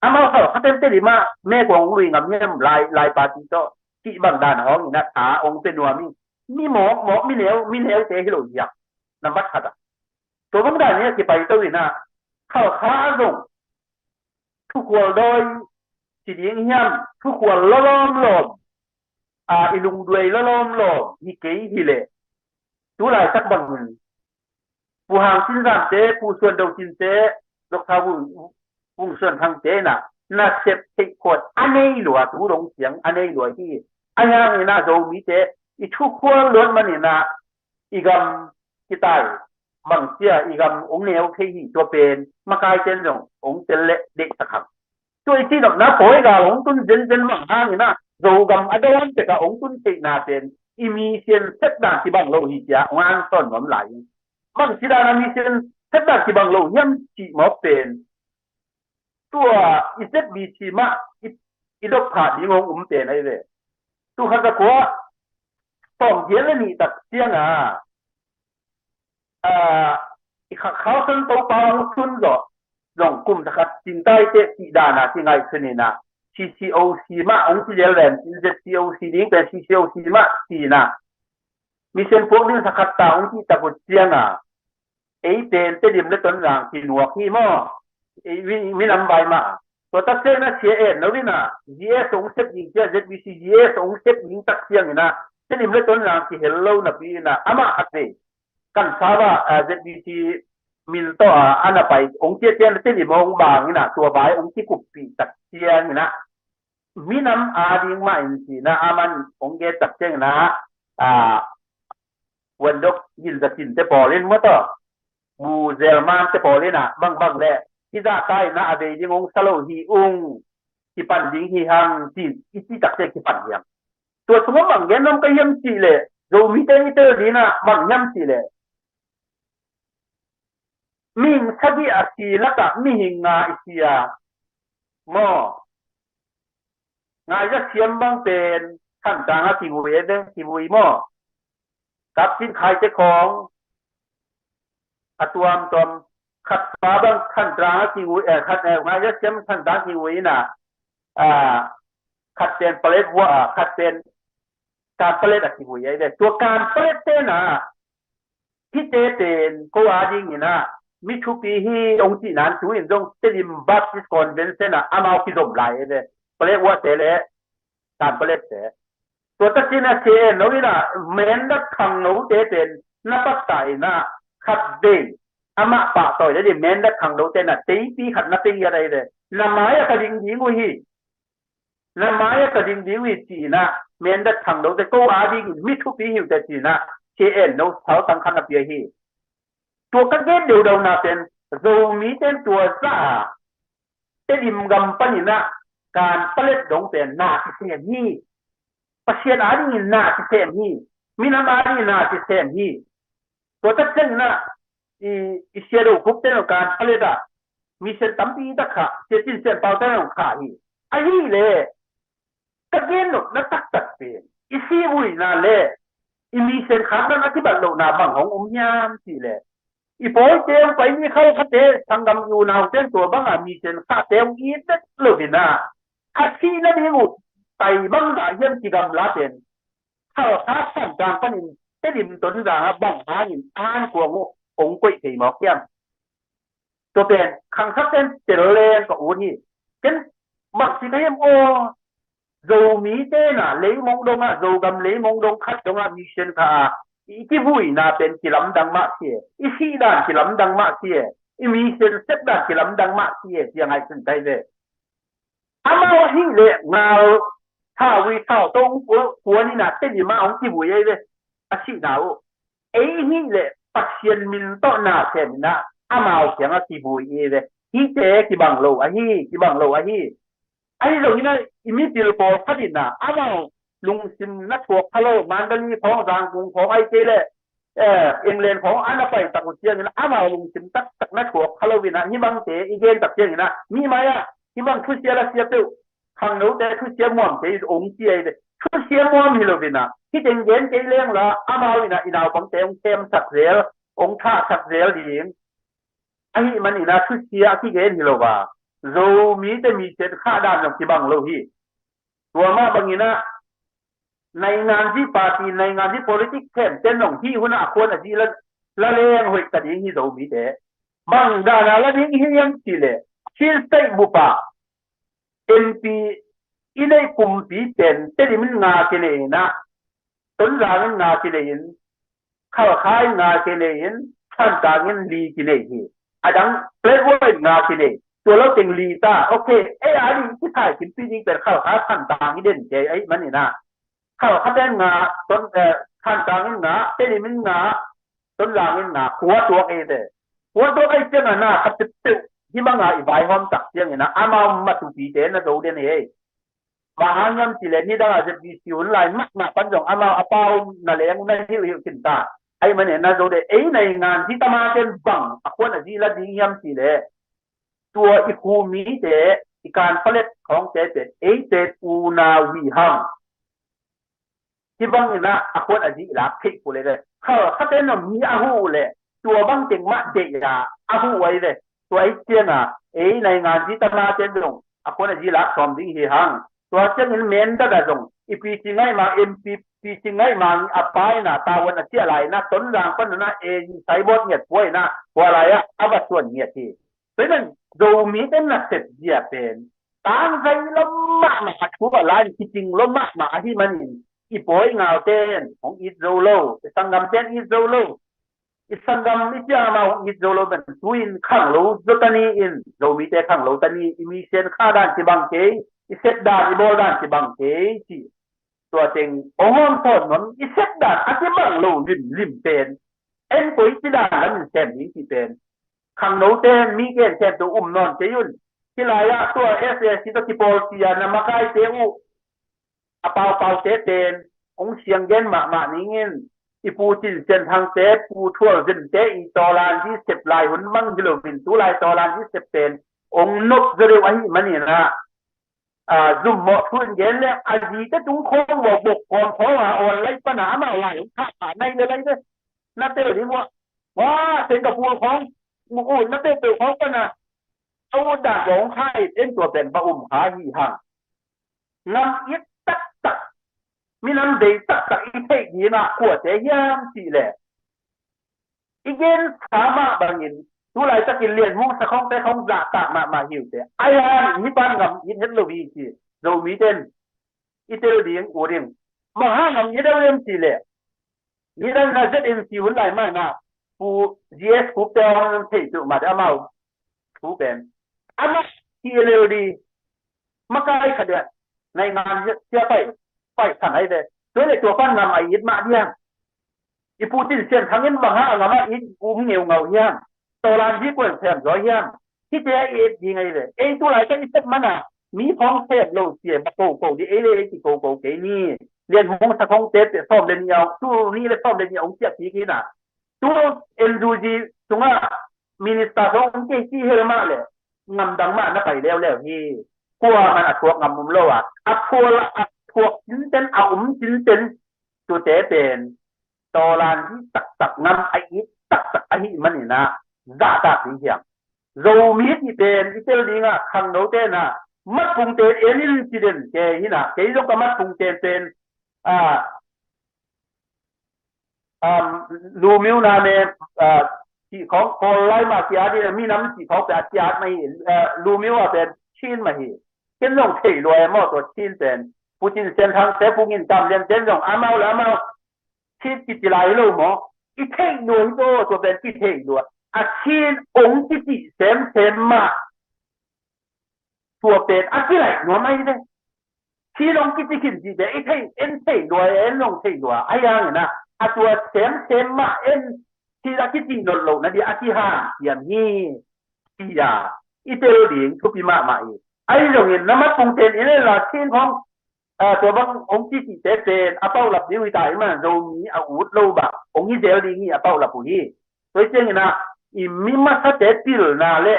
Amau khalkha ten Tedim ah mekuang hong lui ngam hiam? Lai, lai party tawh cih bang dan hawng in ah tha hong pia nuam hi. Mi mawkmawk, mi neu, mi neute hi lo ziak. Nambat khat ah tua bang dan in ah kipai to in ah khalkha ah zong thukhual dawi ci ding hiam, thukhual lawlawm lawm, a, i lungduai lawlawm lawm hi kei hi leh tu laitak bangin Pu Hang Cin Zam te, Pu Suan Do Cin te, Dr. Vung, Vung Suan Thang te na nasep theih khawt a nei lua, tu dong ciang a nei lua hi. A hiang in ah Zomite i thukhual luat man in ah i gam kitai bang cia i gam hong neu thei hi. Tua pen makai ten zong hong tel leh deihsak hang. Tua i cihnopna Pawi gal hong tun zenzen mah hangin ah Zogam a dawn pekah hong tun theihna pen i mission set dan kibang lo hi cia hong ansawn nuam lai hi. Bang ci dan a mission set dan kibang lo hiam cih mawk pen tua i Z B C mah i, i dok phah ding hong um pen ahi ve. Tu khat zakua sawm giat le nih tak ciangah a, i kha, Khaosan Topa hong tun zawh zong kum thakhat cingtaite cih dana kingaihsun in ah C C O C mah hong ci lel ven, Z C O C ding pen C C O C mah ci in ah mission puak ding thakhat ta hong cih tak uh ciangah ei pen Tedim le Tonzang kinuak hi maw? Ei mi, minam vai mah. Tua tak ciang na sia en lo in ah G S hong sep ding cia Z B C G S hong sep ding tak ciangin ah Tedim le Tonzang kihel lo napi in ah amah khat vei kan saba, ah, Z B C min tawh, ah, a na pai hong cia ciang Tedim hong bang in ah tua vai hong kikuppih tak ciangin ah minam a ding mah in ci in ah aman hong gen tak ciangin ah, ah, Wandok Gin Za Cin te pawl in maw tawh, Bu Zel Man te pawl in ah bangbang le i zahta in ah a vei ding hong sa lo hi ung, kipan ding hi hang ci i ci tak ciang kipan hiam? Tua sungah bang gen nuam ka hiam cih leh Zomite i tel ding ah bang hiam cih leh mihing sagih a si lakah mihing nga i si a maw? Ngaizasiam bang pen Thantlang a kivui e ve, kivui maw? Kapcin Khaite khawng a tuamtuam khat pa bang Thantlang a kivui, eh, khat, eh, Ngaizasiam Thantlang kivui in ah, ah, khat pen Paletwa a, khat pen Kanpalet a kivui ahi ve. Tua Kanpalet te na, hihte pen ko a dingin ah mi thupi hi hong cihna in tu-in zong Tedim Baptist Convention ah amau kizom lai ahi ve. Paletwa te le Kanpalet te. Tua takin a C N O in ah Mindat khangno te pen na pakta in ah khat vei amah pahtawi le di Mindat khangno te na teipi khat na pei ahi ve. Na mai a ka ding ding uh hi. Na mai a ka ding ding uh hi ci-in ah Mindat khangno te ko a dingin mi thupi hi uh teh ci-in ah C N O sal tang khat na pia hi. Tua ka gen deudauna pen Zomi ten tua za a Tedim gam panin ah Kanpalet dong pen na kisem hi. Pasian a dingin na kisem hi. Minam a dingin na kisem hi. Tua tak ciangin ah i, i Sia Do Khup ten Kanpalet ah mission tampi tak khah, Sia Cin Sian Pau ten khah hi. Ahih leh ka gen nopna taktak pen i sihvuina le i mission khakna a kibat lohna bang hong om hiam cih leh i pawite hong pai ni khalkhate sanggam i unau ten tua banga mission khahte hong it vet lo in ah a sihna ding uh tai bangzah hiam kigamla pen Khalkha Thantlang panin Tedim Tonzang ah bang hangin an kuang uh hong koih thei mawk hiam? Tua pen khangthak ten tel leng ka ut hi. Ken bangci ka hiam aw, Zomi te na leimong dong ah, Zogam leimong dong khat dong ah mission kha a i kivuina pen kilamdang mah si e, i sihdan kilamdang mah si e, i mission sepdan kilamdang mah si e, cia ngaihsun kai ve. Amau ahih leh ngal thawi thau tong kuan in ah Tedim ah hong kivui ahi ve. A sihna uh ei hih leh Pasian min tawh na sem in ah amau kiangah kivui ahi ve. Hihte kibang lo ahi, kibang lo ahi. Ahi zongin ah i mipil pawlkhat in ah amau lungsim na thuak kha lo, Mandalay khawng, Zangkung khawng, ahih kei leh eh, England khawng a na pai tak uh ciangin amau lungsim taktak na thuak kha lo in ah hih bangte i gen tak ciangin ah mi mai ah hih bang thusia la sia peuh khangnote thusia muamte i ong cia i ve. Thusia muam hi lo in ah hih teng gen kei leng la amau in ah i naupangte ong themsak zel, ong thahsak zel ding. Ahih manin ah thusia a kigen hi lo a, Zomite mission khah dan zong kibang lo hi. Tua mah bangin ah nainganzi party, nainganzi politik khempeuh zong hih hun ah a khuan a zi la, la leng hoih ta ding hi Zomite. Bang dan a la ding hi hiam cih leh Chin State bup ah M P i neih pumpi pen Tedim in nga kinei in ah, Tonzang in nga kinei in, Khalkha in nga kinei in, Thantlang in li kinei hi. A dang Paletwa in nga kinei. Tua lo teng li ta. Ok, ei a ding kisai kimpi ding pen Khalkha Thantlang i den kei ahih manin ah Khalkha ten nga, Ton, eh, Thantlang in nga, Tedim in nga, Tonzang in nga, khua tuak ei te. Khua tuak ei ciang a na khat peuhpeuh hih bang a i vaihawm tak ciangin ah amau matupite na zo den ei. Bang hang hiam cih leh nidang a Z B C hun lai mahmah pan zong amau a pau na leng na hilhhilh khin ta. Ahih manin na zo den ei nainganzi tama ten bang a khuan a zi la ding hiam cih leh tua i khu mite, i Kanpalet khawngte pen eite unau hi hang. Hih bangin ah a khuan a zi i lak theih kul ei ve. Khalkha ten zong mi a huh uh leh tua bang teng mah deih a a huh uh ahi ve. Tua ahih ciang a ei nainganzi tama ten zong a khuan a zi lak sawm ding hi hang. Tua ciangin Mindat ah zong i Pi Cing Ngaih Mang, M P Pi Cing Ngaih Mang a pa in ah tavuan a ciah lai in ah Tonzang pan in ah ei saibawt ngiat pua in ah tua lai ah a va suan ngiat hi. Tua ahih manin Zomite nasep zia pen tangzai lo mahmah, a thu a la in kicing lo mahmah ahih manin i pawi ngaute in hong it zo lo, i sanggamte in it zo lo. I sanggam i ciang amau hong it zo lo pen tu-in khanglo zaw ta ni in, Zomite khanglo ta ni, i mission khah dan kibang kei, i sep dan i bawl dan kibang kei ci. Tua teng hong hawm sawn nuam, i sep dan a kibang lo limlim pen en koi ci dan lam in sem ding ci pen khangnote mi gen khempeuh um nawn kei un. Hih lai ah tua S A C tawh kipawlpi a na makaite uh a paupaute pen hong siang gen mahmah ning in, i Pu Cin Sian Thangte, Pu Thual Zente i tawlanzi sep lai hun bang hi lo in, tu lai tawlanzi sep pen hong nop zaw deuh ahih manin ah, a, zummawh thu in gen le a zite tung khawng vawk bok kawm khawng a online pan a amau lai hong thah pah nai le lai ve. Na tel ding uh a, wa, Singapore khawng, mu ut na tel tel khawng pan a, a ut dan khawng khai in tua pen va um kha hi hang. ngam it taktak, minam bei taktak i theih dingah kuate hiam cih leh, i gen sa mah bangin, tu laitakin Lian Hung Sak Hongte khong zahtak mahmah hi uh teh. Ahi hang hih pan ngam it het lo hi ci. Zomite in i tel ding, ut ding. Bang hang ngam it lo hiam cih leh, nidang na Z M C hun lai mah na, Pu G S Khup te hong thei peuhmah te amau thu pen, amah T N L D makai khat dia, naingan sia pai, pai khan ai ve. Tua leh tua pan ngam a it mah diam? I Pu Cin Sian Thang in bang hang a ngam a it um ngeungau hiam? Tawlan hi kuan sem zaw hiam? Hihte a i et ding ahi ve. Ei tu laitak i sep man a mi khawng sem lo cia ba koko dih, ei le ei ki koko kei ni. Lian Hung Sak Hongte peuh sawm le nih a, tu nih le sawm le nih a hong ciah kik hi na. Tu N U G sungah minister khawng hong kei ci hel mah leh ngamdang mah na pai leuleu hi. Kuaman a thuak ngam um lo a, a thuak, a thuak cinten, a um cinten, tute pen tawlan hi taktak, ngam a it taktak ahih manin ah zahtak ding hiam? Zomi cih pen i tel dingah khangnote in ah, matpungte en in ci den ke hi na, kei zong ka matpungte pen, ah, um, Lumio na ne, ah, cih khawng Kawl lai mah ki at in, minam cih khawng pen a ki at mah hi, ah, Lumio a pen Chin mah hi. Ken zong thei lua e maw tua Chin pen. Pu Cin Sian Thang te, Pu Ngin Kam Lian ten zong amau le amau Chin kici lai lo maw? I theih lua hi tua, tua pen kitheih lua. A Chin ong kici semsem mah tua pen a kilaih nuam ahi ve. Chin ong kici khin cih pen i theih, en theih lua, en zong theih lua. Ahi hangin ah, a tua semsem mah en Chin a kici nawn loh nading a kihanciam hi. Ci-a i tel ding thupi mahmah hi. Ahi zongin na matpungte in i len la Chin khawng, ah, tua bang hong cicihte pen a paulap ding uh hi ta, i man Zomi a ut lo bang hong hi zel ding hi a paulap uh hi. Tua hi ciangin ah i mi masate pilna le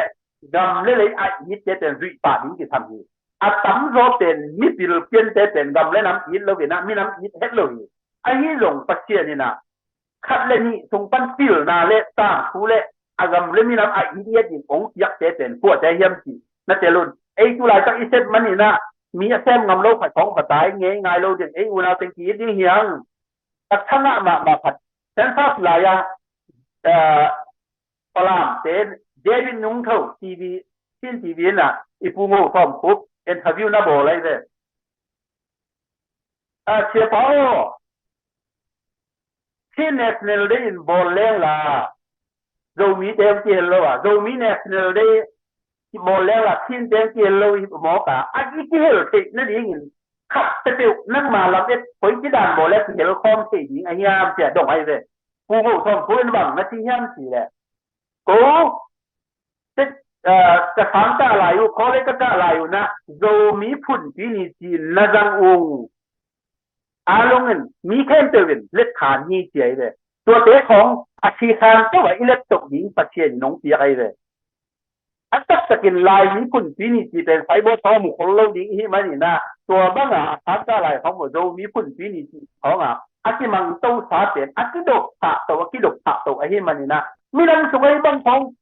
gam le lei a itte pen zuih pah ding kisam hi. A tamzaw pen mipil piante pen gam le nam it lo in ah minam it het lo hi. Ahi zong Pasian in ah khat le nih sung pan pilna le tangthu le a gam le minam a it ngiat in hong piakte pen kuate hiam cih na tel un. Ei tu laitak i sep manin ah mi a sem ngam lo khat khawng va tai ngei ngai lo ding, ei unau teng ki it ding hi hang. Ka thangah mahmah khat, census lai-a, eh, Falamte David Nungtho T V, Chin T V in ah i Pu Ngo Thawm Khup interview na bawl ahi ve. A, Sia Pa aw, Chin National Day in bawl leng la, Zomite hong kihel lo a, Zomi National Day bawl leng la, Chinte hong kihel lo hi mawk a, a i kihel theih nadingin khat peuhpeuh nangma lam et, koi ci dan bawl le kihel khawm thei ding a hiam ci-a dong ahi ve. Pu Ngo Thawm Khup in bang na ci hiam cih leh, ko te, ah, ka sang kah lai uh, college ka kah lai uh na, Zomi phunpi ni ci-in na zang ung. A lungin mi khempeuh in let khan hi ci ahi ve. Tuate khawng a si khan to a i let toh ding Pasian in hong piak ahi ve. A taktakin Laimi phunpi ni ci pen saibaw sawm uh khol lo ding i hih manin ah, tua banga a sang kah lai khawng uh Zomi phunpi ni ci khawng a, a kimang tosa pen a kidop thah to, a kidop thah to ahih manin ah, minam sung ahi bang khawng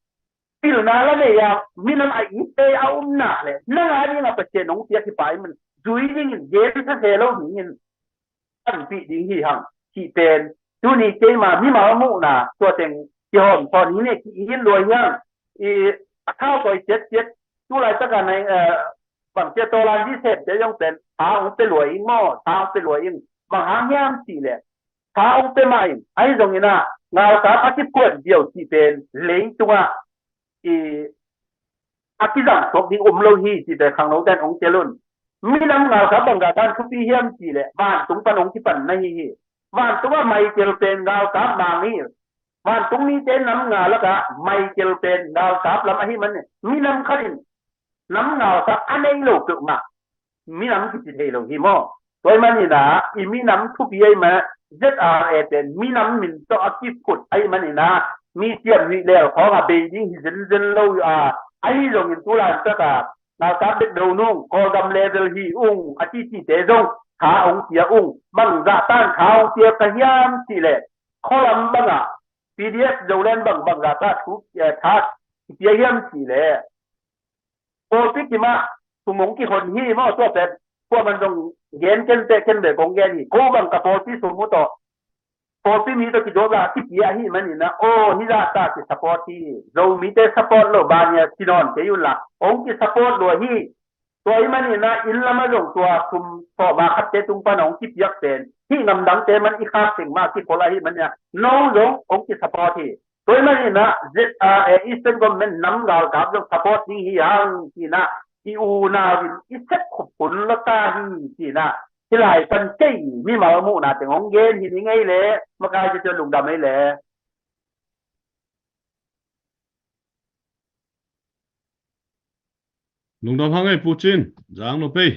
pilna la nei a, minam a itte a umna le nang a dingah Pasian hong piak hi pa i man, zui dingin gen sa se lo dingin panpih ding hi hang cih pen tuni keima mimal muhna tua teng kihawm sawn hi ne, ki-it lua hi hang. I a thau tawi ciatciat, tu laitaka nai, eh, bangcia tawlan di septe zong pen tha hong pia lua ing maw, tha hong pia lua ing. Bang hang hiam cih leh tha hong pia mah in, ahi zongin ah ngalkap a kiphuan ziau cih pen leitungah i a kizang suak ding om lo hi cih pen khangnote in hong tel un. Minam ngalkap bang zahtan thupi hiam cih leh vantung pan hong kipan na hi hi. Vantung ah Michael pen ngalkap mang hi. Vantung mite nam nga lakah Michael pen ngalkap lam ahih manin minam khat in nam ngalkap a nei lo peuhmah minam kici thei lo hi maw? Tua ahih manin ah i minam thupi ahih manin Z R A pen minam min tawh a kiphut ahih manin ah mi ciam nih lel khawng a bei ding hi zenzen lo a, ahi zongin tu laitaka ngalkap bek do nung, Kawlgam level hi ung a cicite zong tha hong pia ung. Bang zahtan tha hong pia ka hiam cih leh khawlam bangah P D F Zoland bang bang zahtan thu, eh, tha pia hiam cih leh pawlpi kimah thum hong kihon hi maw, tua pen kuaman zong gen ken teh ken beh kong gen hi. Ko bang ka pawlpi sum uh tawh, pawlpi mi tawh kiduak la kipia ahih manin ah, aw, hih zah ta ki support hi. Zomite support lo, bania kinawn kei un la, hong ki support lo hi. Tua ahih manin ah inn lamah zong tua sum sawhba khatte tung pan hong kipiak pen hih gamdangte man i khak teng mah kikhol ahih manin ah no zong hong ki support hi. Tua ahih manin ah Z-, ah, eh, Eastern Government nam galkap zong support ding hi hang ci-in ah i unau in i sep khop hun lo ta hi ci-in ah hih lai pan kei mimal muhna teng hong gen hi ning ei le, makai ciacian lungdam ei le. Lungdam hang ei Pu Cin, zang nop ei.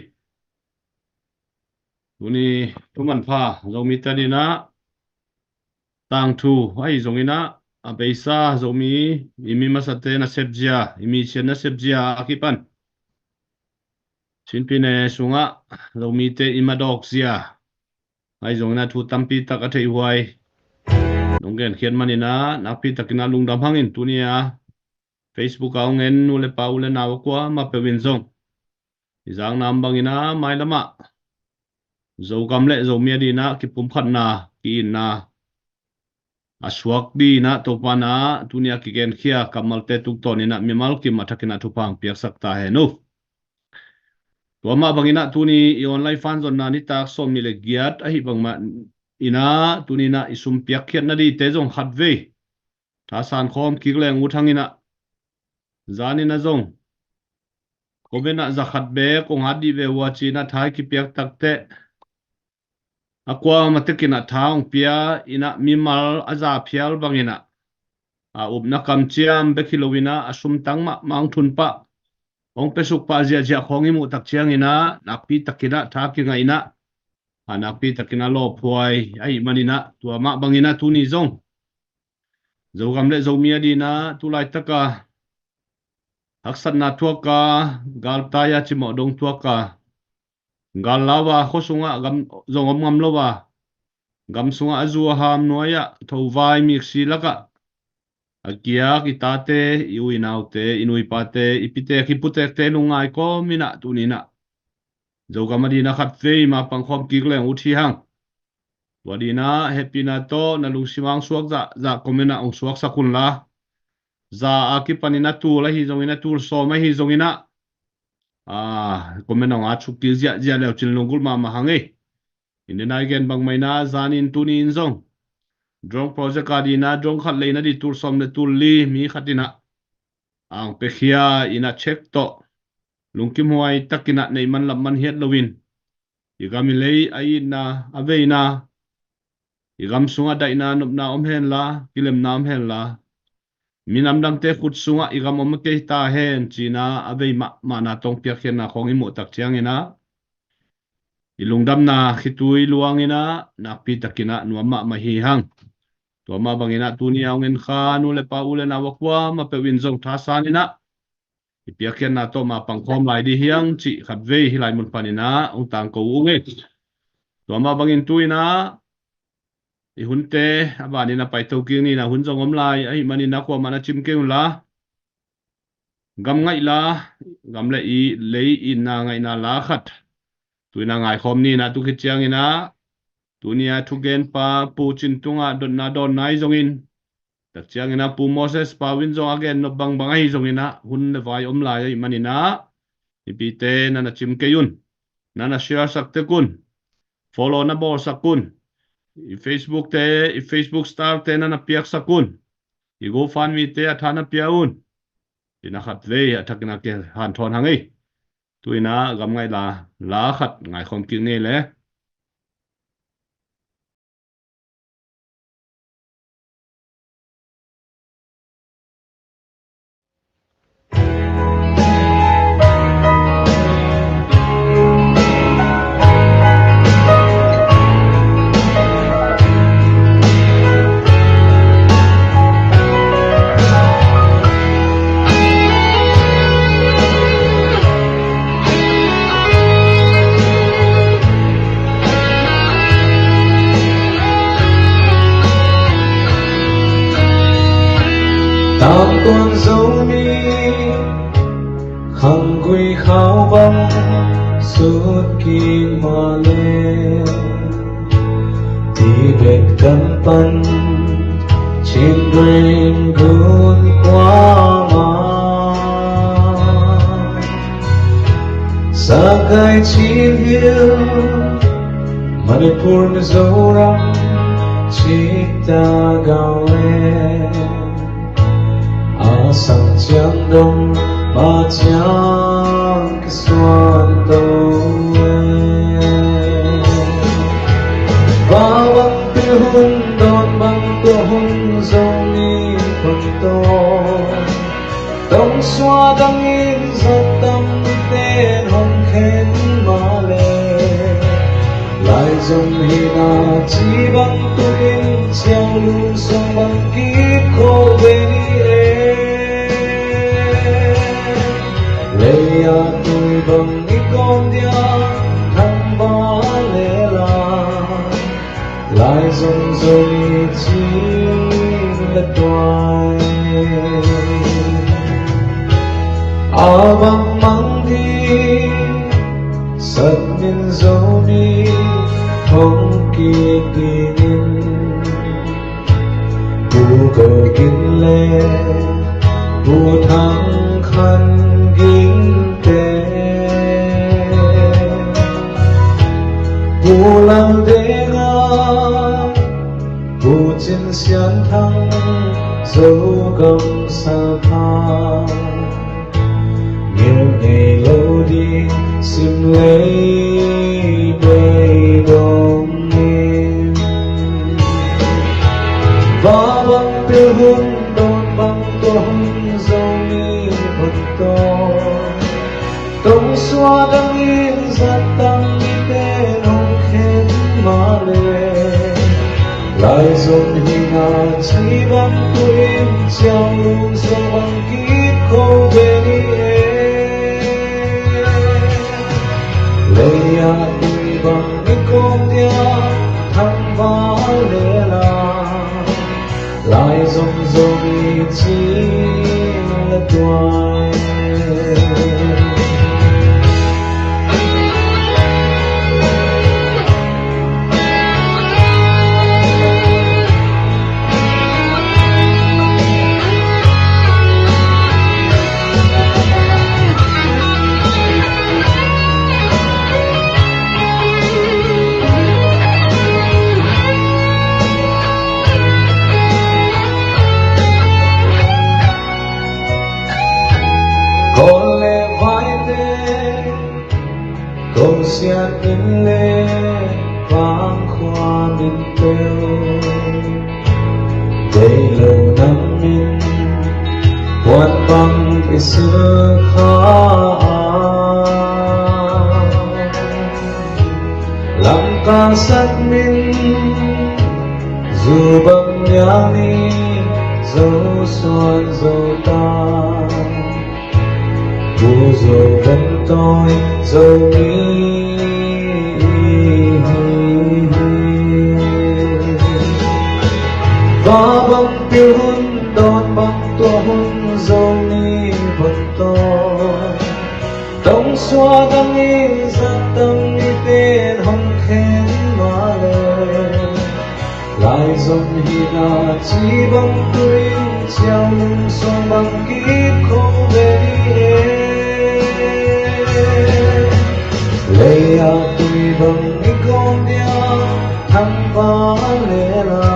Tuni thuman pha Zomite adingin ah tangthu ahi zongin ah, a beisa Zomi i mi masate nasep zia, i mi cian nasep zia a kipan Chin pyine sungah Zomite i madawk zia ahi zongin ah thu tampi tak a theih huai nong genkhiat manin ah nakpi takin ah lungdam hangin, tuni a Facebook a hong en nu le pa, u le nau a kuamah peuh in zong i zakna bangin ah mailam ah Zogam le Zomi adingin ah kipumkhatna, ki-itna a suak dingin ah Topa'n ah tuni a kigenkhia kammalte tungtawnin ah mimal kim a thakin ah thupha hong piaksak ta hen uh. Tua mah bangin ah tuni i online fanzonna nitak sawmnih le giat ahih bang manin ah tuni in ah i sum piakkhiat nadingte zong khatvei thasan khawm kik leng ut hangin ah, zanin ah zong comment ah za khat bek hong hat dih ve uh a ci-in ah tha i kipiak takteh, a kuamah tekin ah tha hong pia in ah mimal a za phial bangin ah, a upna kamciam bek hi loin ah a sumtang mahmah hong thun pah, hong piasuk pah ziahziah khawng i muh tak ciangin ah nakpi takin ah tha kingaihna, a nakpi takin ah lawphuai ahih manin ah tua mah bangin ah tuni zong Zogam le Zomi adingin ah tu laitak a haksatna tuak a, galtai a cimawh dong tuak a, gal lau a, khua sungah gam zong om ngam lo a, gam sungah a zu a ham nuai ah thovai miksi lakah a kiak i tate, i u i naute, i nu i pate, i pitek i putekte lungngai kawmin ah tuni in ah Zogam adingin ah khatvei mapang khawm kik leng ut hi hang. Tua adingin ah hehpihna tawh na lungsim ah hong suak zahzah comment ah hong suaksak un la, za a kipanin a tul ahi zongin, a tul sawm ahi zongin ah, a, comment hong at suk kik ziahziah le uh cin lunggulh mahmah hang ei. Inn le nai gen bang mah in ah zanin tuni in zong drone project adingin ah drone khat leina ding tul sawm le tul li mi khat in ah ang pekhia in ah check tawh lungkimhuai takin ah neih man lap man hiat loin, i gam i lei a itna, a veina, i gam sungah daihna nopna om henla, kilemna om henla, minam dangte khut sungah i gam om a kei ta hen ci-in ah a vei mahmahna tawh hong piakkhiatna khawng i muh tak ciangin ah i lungdamna khitui luangin ah nakpi takin ah nuam mahmah hi hang. Tua mah bangin ah tuni a hong en kha nu le pa, u le nau a kuamah peuh in zong thasanin ah i piakkhiatna tawh mapang khawm lai ding hi hang cih khatvei hih lai mun panin ah hong tangko uh ung ei. Tua mah bangin tu-in ah i hunte a banin a paito kik ni in ah, hun zong om lai ahih manin ah kuamah na cim kei un la, gam ngaih la, gam le i lei itna ngaihna la khat tu-in ah ngaikhawm ni in ah, tu khit ciangin ah tuni a thugenpa Pu Cin tungah dotna dawnna ahi zongin, tak ciangin ah Pu Moses Pau in zong a gen nop bangbang ahi zongin ah, hun le vai om lai ahih manin ah, i pite na na cim kei un, na na share sak tek un, follow na bawlsak un, i Facebook te, i Facebook star te na na piaksak un, i GoFundMe te a tha na pia un. Inn a khatvei a thakin ah kihanthawn hang ei. Tu-in ah gam ngaih la, la khat ngaikhawm kik ni le. Tangtuan Zomi Khanggui khau bang Sut kik mah leh Tibet gam pan Chin Rain gun kuamah, Sagaing, Chin Hill, Manipur, Mizoram, Cittagong leh Assam ciang dong mah ciang kisuan to e. Va bang pil hun dawn bang tua hun Zomi Khual tawh Tong suah dangin zat tam mite in hong khen mah leh, lai zong hi na ci bang tu in ciang lung suang bang kip kho ve ni e. Lei a tui bang i kawm dia thang va le la, lai zong zong i cing le tuai. A bang mang ding sat min Zomi hong kik dingin, Pu Go Gin le Pu Thang Khan Ging te, Pu Lam Deng a, Pu Cin Sian Thang, Zogam Sakha, ngilh ngei lo ding sim lei bei dong in. Va bang pil hun dawn bang tua hun Zomi Khual tawh, tong suah dangin zat tam mite in hong khen mah leh, lai zong hi na ci bang tu in ciang lung suang bang kip kho ve ni e. Lei a tui bang i kawm dia thang va le la, lai zong zong i cing le tuai. Kawl le Vaite, Kosian min le Vangkhua min peuh, deih lo nam min puan bang i silh kha a, Lamka sat min zu bang liang ni, Zosuan Zotak, Pu Zo Van Tawi Zomi. Va bang pil hun dawn bang tua hun Zomi Khual tawh, tong suah dangin zat tam mite in hong khen mah leh, lai zong hi na ci bang tu in ciang lung suang bang kip kho ve ni e. Lei a tui bang i kawm dia thang va le la,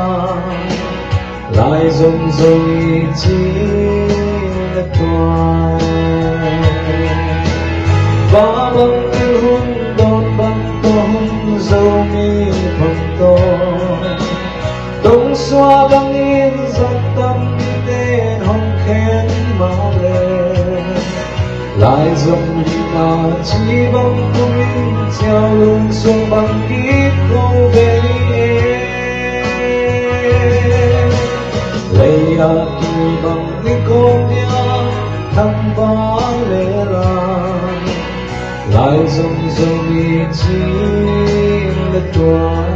lai zong zong i cing le tuai. Va bang pil hun dawn bang tua hun Zomi Khual tawh, tong suah dangin zat tam mite in hong khen mah leh, lai zong hi na ci bang tu in ciang lung suang bang kip kho ve ni e. Lei a tui bang i kawm dia thang va le la, lai zong zong i cing le tuai.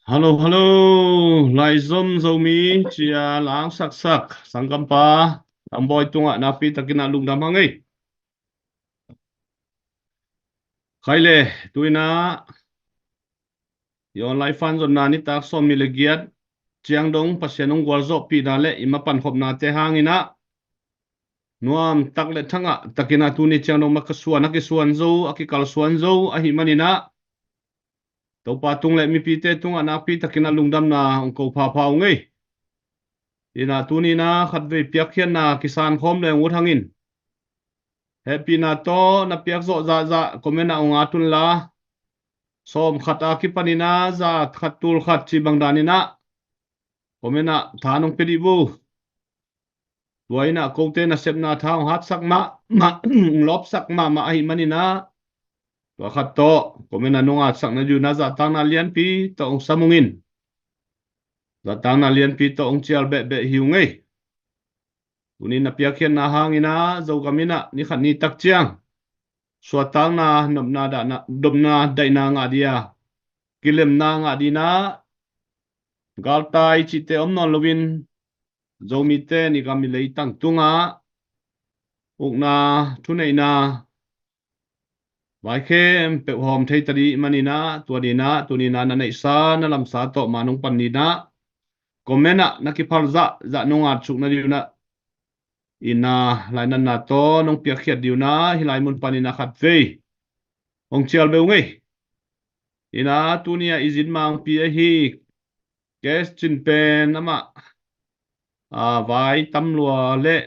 Hallo, hallo. Laizom Zomi ci-a langsaksak sanggampa Lambawi tungah nakpi takin ah lungdam hang ei. Khai le, tu-in ah i online fan zonna nitak sawmnih le giat ciang dong Pasian hong gualzawhpihna le i mapankhopnate hangin ah nuam tak le thangah takin ah tuni ciang dong mah ka suan, a kisuan zo, a kikalsuan zo ahih manin ah Topa tung le mipite tungah nakpi takin ah lungdamna hong ko phapha ung ei. In ah tuni-in ah khatvei piakkhiatna kisan khawm leng ut hangin, hehpihna tawh na piak zawh zahzah comment ah hong at un la, sawm khat a kipanin ah za khat tul khat cih bang danin ah comment ah tha nong pia dih bo. Tua in ah kote nasepna tha hong hatsak mahmah, hong lawpsak mahmah ahih manin ah, tua khat tawh comment ah nong atsak nading un ah zahtakna lianpi tawh hong sam ung in. Zahtakna lianpi tawh hong cial behbeh hi ung ei. Tuni na piakkhiatna hangin ah Zogam in ah ni khat ni tak ciang suahtakna, nopna, dahna, dopna, daihna ngah ding a, kilemna ngah ding in ah, galtai cihte om nawn loin Zomite i gam i leitang tungah ukna, thuneihna, vai khempeuh hawm thei ta ding manin ah, tua ding in ah tuni-in ah na neihsa na lamsa tawh ma nong pan ding in ah, comment ah na kiphal zahzah nong atsuk nading un ah, in ah lainatna tawh nong piakkhiat ding un ah hih lai mun panin ah khatvei hong cial beh ung ei. In ah tuni-a i zin mangpi ahi Kes Cin pen amah, a, vai tam lua le,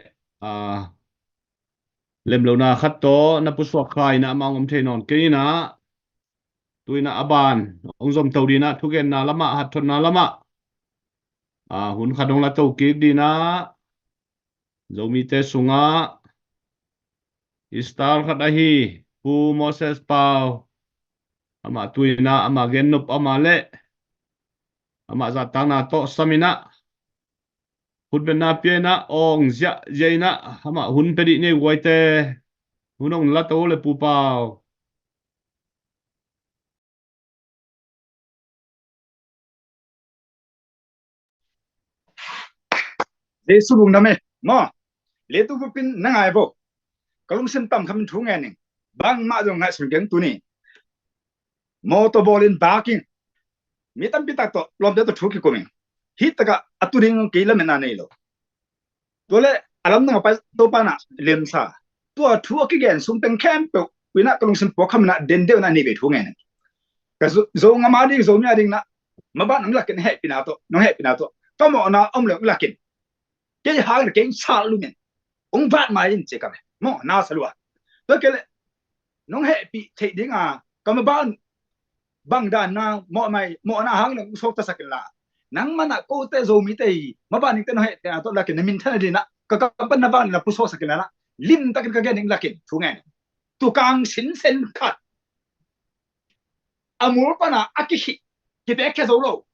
a, lemlona khat tawh na pusuak kha in ah amah hong om thei nawn kei in ah, tu-in ah a ban hong zomto ding in ah thugenna lamah, hathotna lamah, a, hun khat hong la to kik ding in ah, Zomite sungah i star khat ahi Pu Moses Pau, amah tu-in ah amah gennop, amah le amah zahtakna tawh sam in ah, khutbetna pia in ah, awng ziahziah in ah, amah hun pia ding nei guaite, hun hong la to le Pu Pau. Jesu lungdam e, maw. Leitung bupin na ngai vo. Ka lungsim tam khamin thu ngen ning. Bangmah zong ngaihsun keng tuni. Mawtaw bawlin baking. Mi tampi tak tawh, lawmte tawh thu kikum ing. Hih takah a tu ding kei lametna nei lo. Tua le a lamdang a pai Topa in ah lemsa. Tua thu a kigen sung teng khempeuh in ah ka lungsim puak khamin ah dende un ah nei ve thu ngen. Ka Zo, Zogam a ding, Zomi a ding in ah maban hong lakin, hehpihna tawh, nong hehpihna tawh. Ka mawhna om le hong lakin. Kei hangin kei sal lungin hong vat mai in ci ka ve. Mawhna sa lua. Tua kei le nong hehpih theih ding a ka maban bang dan na mawh mai, mawhna hang nong sawk tasak in la. Nangmah in ah kote Zomite i maban dingte nong hehpihna tawh lakin na minthanna ding in ah ka kam pan na vang na pusuaksak in la, limtakin ka gen ding lakin thu ngen. Tukang sinsen khat a mul pan a a kikhih, kipekkhia zo lo.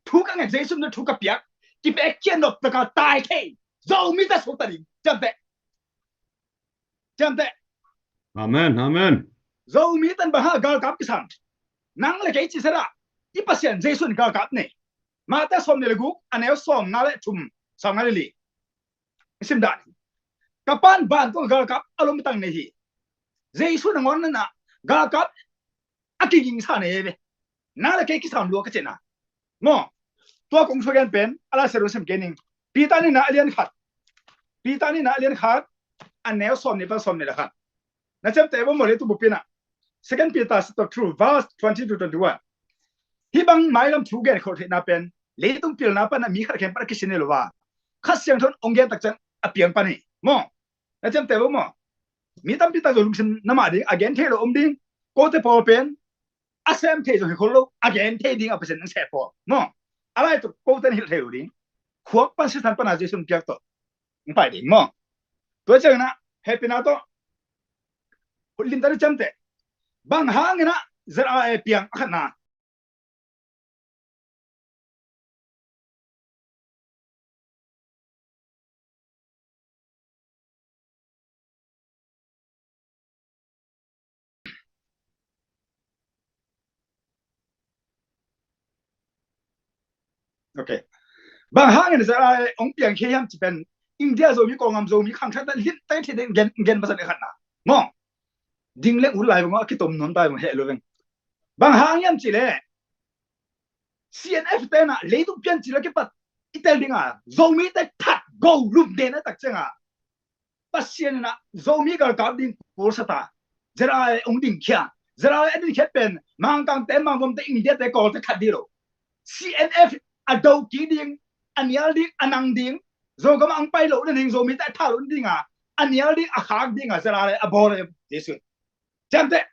Thu ka ngen, Jesu min tawh thu ka piak, kipekkhia nop taka tai thei Zomite suakta ding. Ciamteh. Ciamteh. Amen, amen. Zomite in bang hang galkap kisam? Nang le kei cisela i Pasian Jesu in galkap nei. Mate sawmnih le guk, a neu sawmnga le thum, sawmnga le li. Sim dan. Ka Pa'n vantung galkap a lomtang nei hi. Jesu nangawn in ah galkap a kigingsa nei ve. Nang le kei kisam lua ka cihna. Maw, tua kong thugen pen a Lai Siangtho sim kei ning. Peter nihna a lian khat. Peter nihna a lian khat, a neu sawmnih pan sawmnih le khat. Na ciamteh vo maw, leitung bupin ah. Second Peter chapter two, verse twenty to twenty-one. Hih bang mailam thu gen khol theihna pen leitung pilna pan ah mi khat khempeuh a kisin hi lo a, Kha Siangtho in hong gen tak ciang a piang pan hi. Maw, na ciamteh vo maw. Mi tampi tak zong lungsim na mah ding, a gen thei lo om ding. Kote pawl pen a sem thei zong hi khol lo, a gen thei ding a Pasian in seh pawl. Maw, a lai tawh kote in hilh thei lo ding. Khuak pan, sisan pan a Jesu in piak tawh hong pai ding maw. Tua ciangin ah hehpihna tawh limtak in ciamteh. Bang hangin ah Z R A piang a khatna. Ok. Bang hangin ZRA ong piang khia hiam ci pen India Zomi Kawlgam Zomi khangthat na lim tai thei den gen gen masa le khat na. Mong. Ding leng ut lai bang a kitom non tai bang he lo veng. Bang hang hiam ci le CNF te na leitung pian ci le kipat i tel ding a Zomi te that go lum den a tak ciang a Pasian in ah Zomi galkap ding kul sa ta. ZRA ong ding khia. ZRA a ding khiat pen Mangkang te, Mangvom te, India te, Kawl te khat ding lo. CNF a do kik ding, a nial ding, a nang ding. Zogam a ong pai lo na ding, Zomi te a tha lo ding a, a nial ding, a khak ding a ZRA a bawl e Jesu. Ciamteh.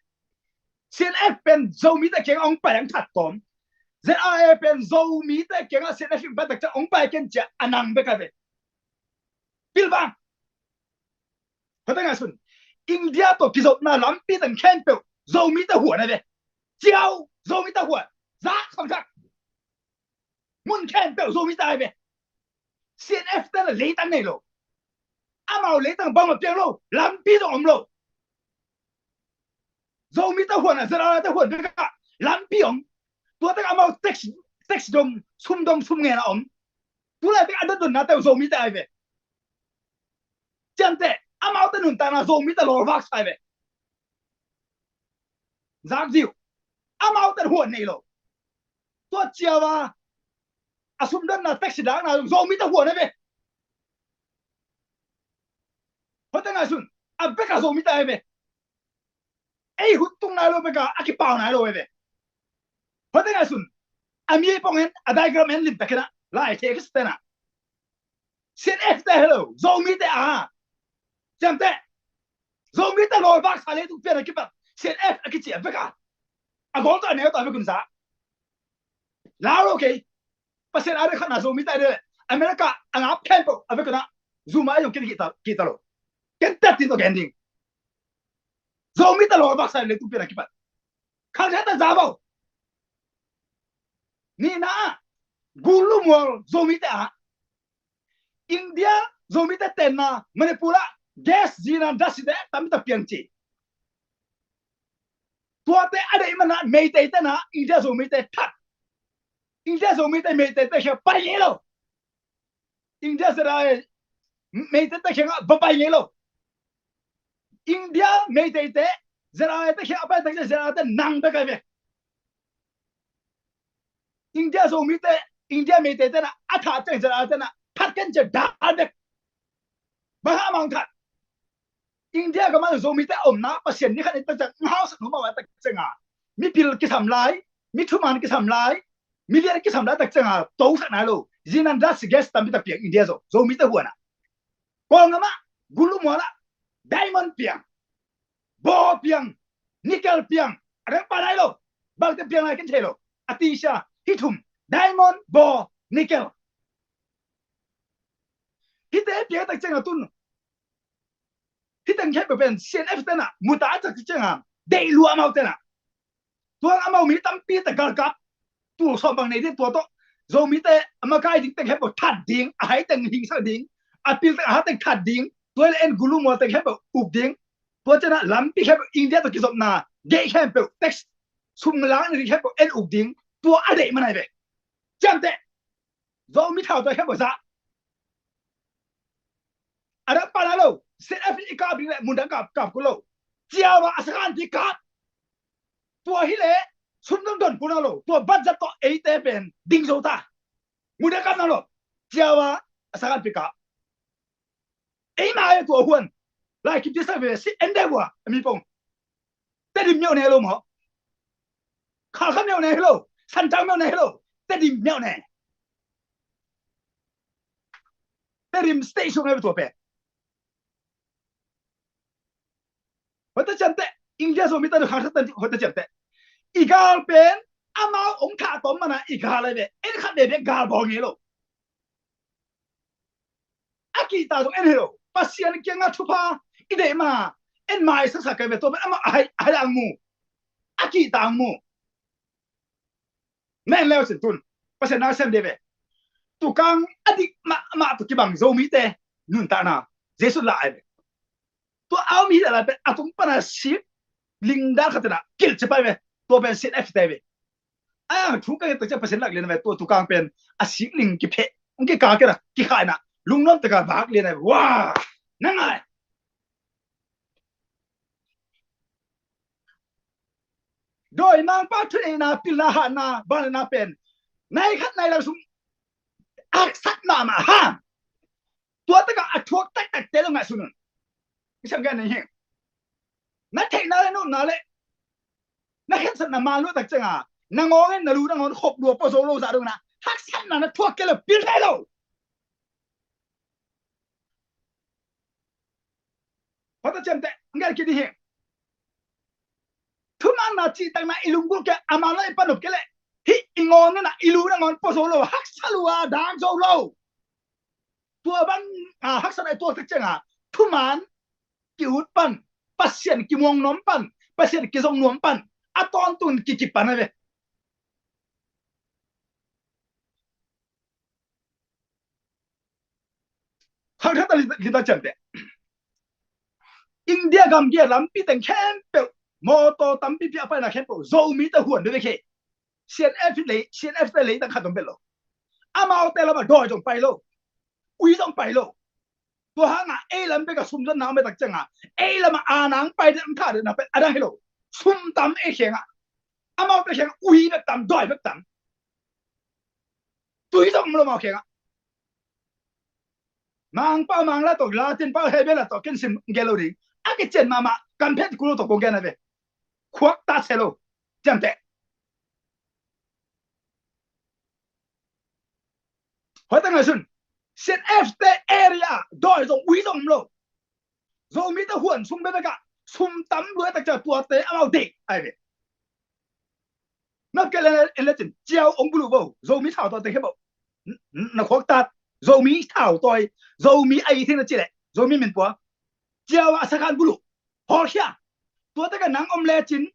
CNF pen Zomi te kiang ong pai ang that kawm. ZRA pen Zomi te kiang a CNF ong pai tak ciang ong pai ken cia a nang bek a ve. Pilvang. Hota ngai sun. India tawh kizopna lampi teng khempeuh Zomi te huan a ve. Ciau Zomi te huan. Zak khangthak. Mun khempeuh Zomi te a ve. CNF te la leitang nei lo. Amau leitang bang ma piang lo. Lampi zong om lo. Zomi te huan a ZRA te huan bek a lampi om. Tua tek amau tax, tax dong, sum dong, sum ngen a om. Tu lai tek a dot donna te Zomi te ai ve. Ciamteh, amau te nuntakna Zomi te lawlvak sai ve. Zak ziu. Amau te huan nei lo. Tua ciau a a sum donna tax dakna Zomi te huan ai ve. Hota ngai sun. A bek a Zomi te ai ve. Ei hut tung nai lo bek a, a kipau nai lo ve. Hota ngai sun. A mi pong en, a diagram en lim takin a lai thei kis tena. CNF te hello, Zomi te a. Ciamteh. Zomi te lawlvak sa leitung pian a kipat CNF a kici a bek a. A gol tawh a neu tawh a bek un sa. Lau lo kei. Pasian a dek khatna Zomi ta dek America a ngap khempeuh a vekun ah Zoom a zong ken kihta, kihta lo. Ken tet tin tawh gen ding. Zomi ta lawlvak sa leitung pian a kipat. Khang khat ta za bo. Nihna ah Gulu mual Zomi te ah India Zomi te tenna Manipur ah gas zina dasi te tampi ta piang ci. Tuate a deih mana Meitei tena India Zomi te that. India Zomi te Meitei te khia pai ngei lo. India ZRA Meitei te khia nga va pai ngei lo. India Meitei te ZRA te khia a pai tak ZRA te nang bek ai ve. India Zomi te, India Meitei tena a that ciang ZRA tena that ken cia dal bek. Bang hang mang that. India gam ah Zomi te omna Pasian ni khat ni tak ciang hausak nu ma tak ciang a mipil kisam lai, mithuman kisam lai, milian kisam lai tak ciang a tosak nai lo. Zinan das gas tampi ta piang India zo Zomi te huan a. Kawlgam ah Gulu mual ah diamond piang, baw piang, nickel piang, a dang pa nai lo. Bangte piang lai ken thei lo. A tisa hih thum, diamond, baw, nickel. Hihte piang tak ciang a tun hih teng khempeuh pen CNF tena muta a tak ciang a deih lua amau tena. Tuang amau mi tampi ta galkap tul sawm bang nei ding tua tawh Zomite a makai ding teng khempeuh that ding, a hai teng hingsak ding, a pil teng a ha teng that ding, tua le en Gulu mual teng khempeuh uk ding. Tua ciangah lampi khempeuh India tawh kizopna gate khempeuh tax sum lakna ding khempeuh en uk ding. Tua a deih manai ve. Ciamteh. Zomi thau tua khempeuh zah. A dang pan a lo. Set a fi i kap ding le mun dang kap kap ku lo. Ciawa a sakan pi kap. Tua hi le sum dong don ku na lo. Tua budget tawh eite pen ding zo ta. Mun dang kap na lo. Ciawa a sakan pi kap. Ei ma e tua huan. Lai kim ti sa ve si en de bua a mi pong. Tedim miau ne lo maw? Khalkha miau ne lo. Santang miau ne lo. Tedim miau ne. Tedim station ne tua pe. Hota ciamteh. India Zomi ta du khalkha tan hota ciamteh. I gal pen amau ong kha tom mana i gal ai ve. En khat be be gal bawl ngei lo. A kihta zong en hi lo. Pasian kiangah thupha i deih ma en mai saksak kai ve tua pen amah a hai a hai ang mu. A kihta ang mu. Na en leu cin tun Pasian na sem de ve. Tukang a dik mahmah tu kibang Zomite nuntakna Jesu la ai ve. Tua au mi la pen a tung pana sik lingdar khatena kilci pai ve. Tua pen sin a fite ve. A thu ka nget tak ciang Pasian lak lian a ve, tua tukang pen a sikling kipheh, hong kikak kei na, kikhah ina, lungnuam taka vak lian a ve. Wa, na ngai. Dawimangpa thuneihna, pilna, hatna, vangliatna pen nai khat nai lam sung haksat mahmah ha. Tua takah a thuak taktakte lo ngaihsun un. Kisam gen na hi. Na theihna le nopna le na khensatna man luah tak cianga na ngawng in na lu na ngawn khop lua pua zo lo zah dong na haksatna na thuak kei lo, pil thei lo. Hota ciamteh ngal kit hi. Thumanna cihtakna i lunggulh kei a, man lo i panop kei leh hih i ngawn in a i lu na ngawn pua zo lo, haksa lua, dang zo lo. Tua bang a haksatna i tuak tak cianga thuman ki-ut pan, Pasian kimuang nuam pan, Pasian kizong nuam pan a tawntung kikip pan a ve. Khangthak ta lita ciamteh. India gamgi a lampi teng khempeuh, mawtaw tampipi a paina khempeuh Zomite huan bek hi. CNF lei, CNF te lei tang khat om bel lo. Amaute lamah dawi zong pai lo, ui zong pai lo. Tua hanga ei lam bek a sum zonna om bek tak cianga ei lamah a nang pai den, ang tha den a pen a dang hi lo. Sum tam ei khengah, amaute khengah ui bek tam, dawi bek tam. Tui zong om lo mau khengah. Mangpau Mangla tawh, Latin pau Hebel tawh ken sim gel lo ding. A kician mahmah kan phet kul lo tawh kong gen a ve. Khuak ta se lo. Ciamteh. Hoi ta ngai sun. CNF te area dawi zong ui zong om lo. Zomite huan sung bekbek ah sum tam lua tak ciang tuate amau deih ai ve. Na kei le en le cin ciau ong bulu bo, Zomi thau tawi te khe bo. Na khuak tat, Zomi thau tawi, Zomi ai thing na ci le, Zomi min pua. Ciau a sakhan bulu. Hawlkhia. Tuate ka nang om le cin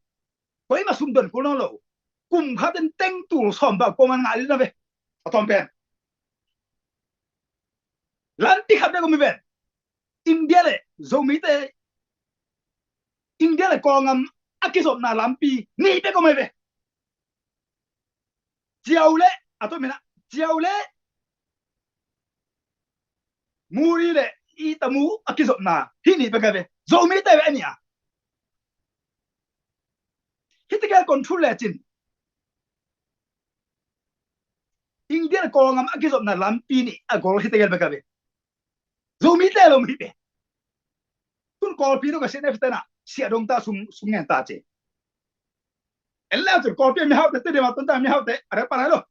koima sum don kul nawn lo. Kum khat in teng tul sawm bak pawman ngah li na ve. A tawm pen. Lampi khat bek om hi ven. India le Zomite, India le Kawlgam a kizopna lampi nih bek om hi ve. Ciau le, a tawm ina, Ciau le Muri le Itamu a kizopna hih nih bek hi ve. Zomite ve a nih a. Hih tegel kon thul le cin India le Kawlgam a kizopna lampi nih a gol hih tegel bek hi ve. Zomite lo mi pe. Tun Kawlpi no ka CNF te na sia dong ta sum, sum ngen ta ci. En le cun Kawlpi a mihaute te dema tun ta mihaute a rek palai lo.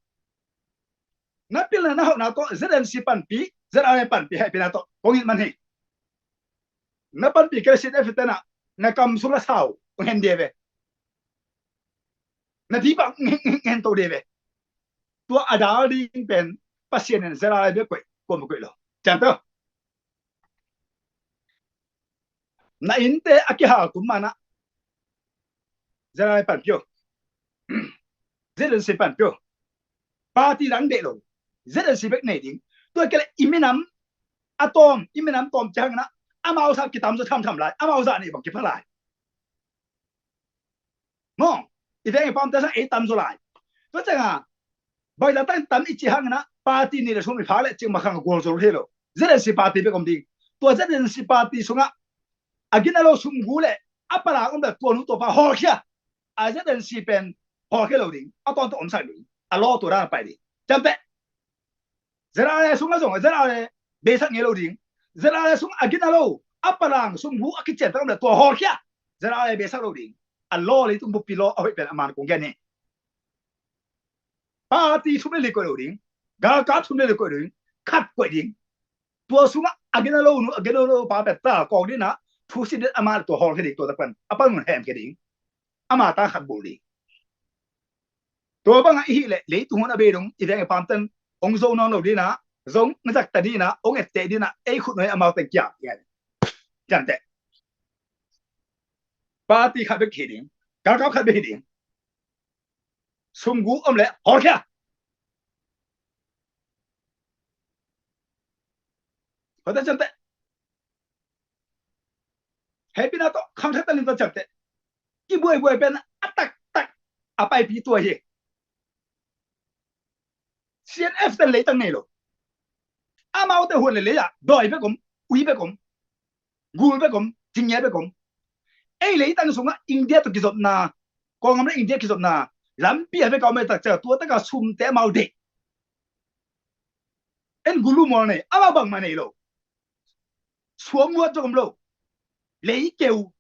Na pilna na hauhna tawh ZNC panpi, ZRA panpi haipina tawh kong it man hi. Na panpi kei le CNF te na, na kam sung la sau ong hen dia ve. Na dipah ong hen to dia ve. Tua a dal ding pen Pasian in ZRA bek koih, kuama koih lo. Ciamteh. Na innte a kihal tum manah ZRA panpih o. ZNC panpih o. Party dang deih lo. ZNC bek nei ding. Tua kei le i minam a tawm, i minam tawm ciang inah amau sa kitam zaw thamtham lai, amau zah nih bang kipha lai. Maw, i veng i pamte sang ei tam zaw lai. Tua cianga baita tang tam i ci hang inah party nih le sum i phak le cik makhang a gual zaw thei lo. ZNC party bek om ding. Tua ZNC party sungah a gina lo sum gu le a palang om le tua nu tua pa hawlkhia. A ZNC pen hawlkhia lo ding. A tawntung omsak ding. A law tua dan a pai ding. Ciamteh. ZRA sungah zong ZRA beisak ngei lo ding. ZRA sung a gina lo a palang sum gu a kician tak om le tua hawlkhia. ZRA beisak lo ding. A law leitung buppi law a hoih pen a man kong gen hi. Party thum le li koih lo ding. Galkap thum le li koih lo ding. Khat koih ding. Tua sungah a gina lo nu, a gina lo pa pen ta kawk ding inah thu sin ding, ama le tua hawlkhia ding, tua tak pen a pan mun hem khia ding. Ama ta khat bul ding. Tua bangah i hih leh leitung hun a bei dong i veng i pamten ong zo nawn lo ding inah, zong zakta ding inah, ong etteh ding inah ei khut nuai amau teng kiam. Ciamteh. Party khat bek hi ding. Galkap khat bek hi ding. Sum gu om le hawlkhia. Hota ciamteh. Hei pina tawh khangthat talin tawh ciamteh. Kibuaibuai pen a taktak a paipi tua hi. C N F te leitang nei lo. Amaute huan le lei ah dawi bek om, ui bek om, gul bek om, cingngia bek om. Ei leitang sungah India tawh kizopna, Kawlgam le India kizopna lampi a bek a om ei tak ciang tua taka sumte amau deih. En gulu mual nei, amau bangmah nei lo. Suang muat zong om lo. Lei keu,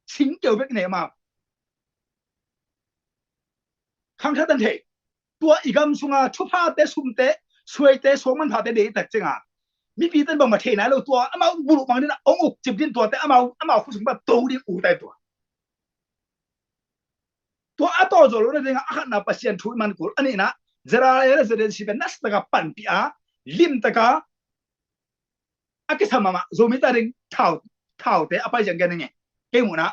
sing keu bek nei amau. Khangthat an thei. Tua i gam sunga thuphate, sumte, suaite, suang manphate deih tak cianga mipite bangmah thei nai lo. Tua amau buluh mang dina ong uk cip din tuate amau, amau khut sung pan to ding u tai tua. Tua a tawh zo lo na dinga a khatna Pasian thu i man kul, a nihna Zera le Zelensi pen nasa taka panpih a, lim taka a kisam mahmah. Zomi ta ding thau, thaute a pai ziang gen nge. Kei muhna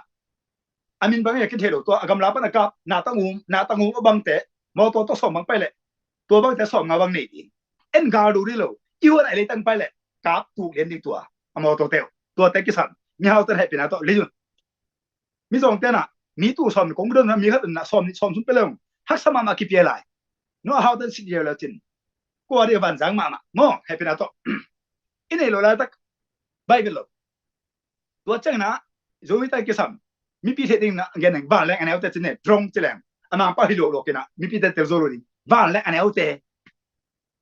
a min bang a kin thei lo, tua a gamla pan a kap na tangum, na tangum a bangte mawtaw tawh sawm bang pai leh tua bangte sawm nga bang nei ding. En gal du dih lo, i huan a leitang pai leh kap tuk lian ding tua a mawtaw teu. Tuate kisam mihaute hehpihna tawh lei un. Mizawngte na mi tu sawm kong don na mi khat na sawm nih sawm sum pe leng haksa mahmah kipia lai. No a hautan sik leu leu cin kua dih vanzang mahmah maw, hehpihna tawh. I nei lo laitak bai vet lo. Tua ciangna Zomite kisam mipi thei ding na gen neng vanleng a neute cin ne drong ci leng a mangpau hi lo lo kina mipite tel zo lo ding. Vanleng a neute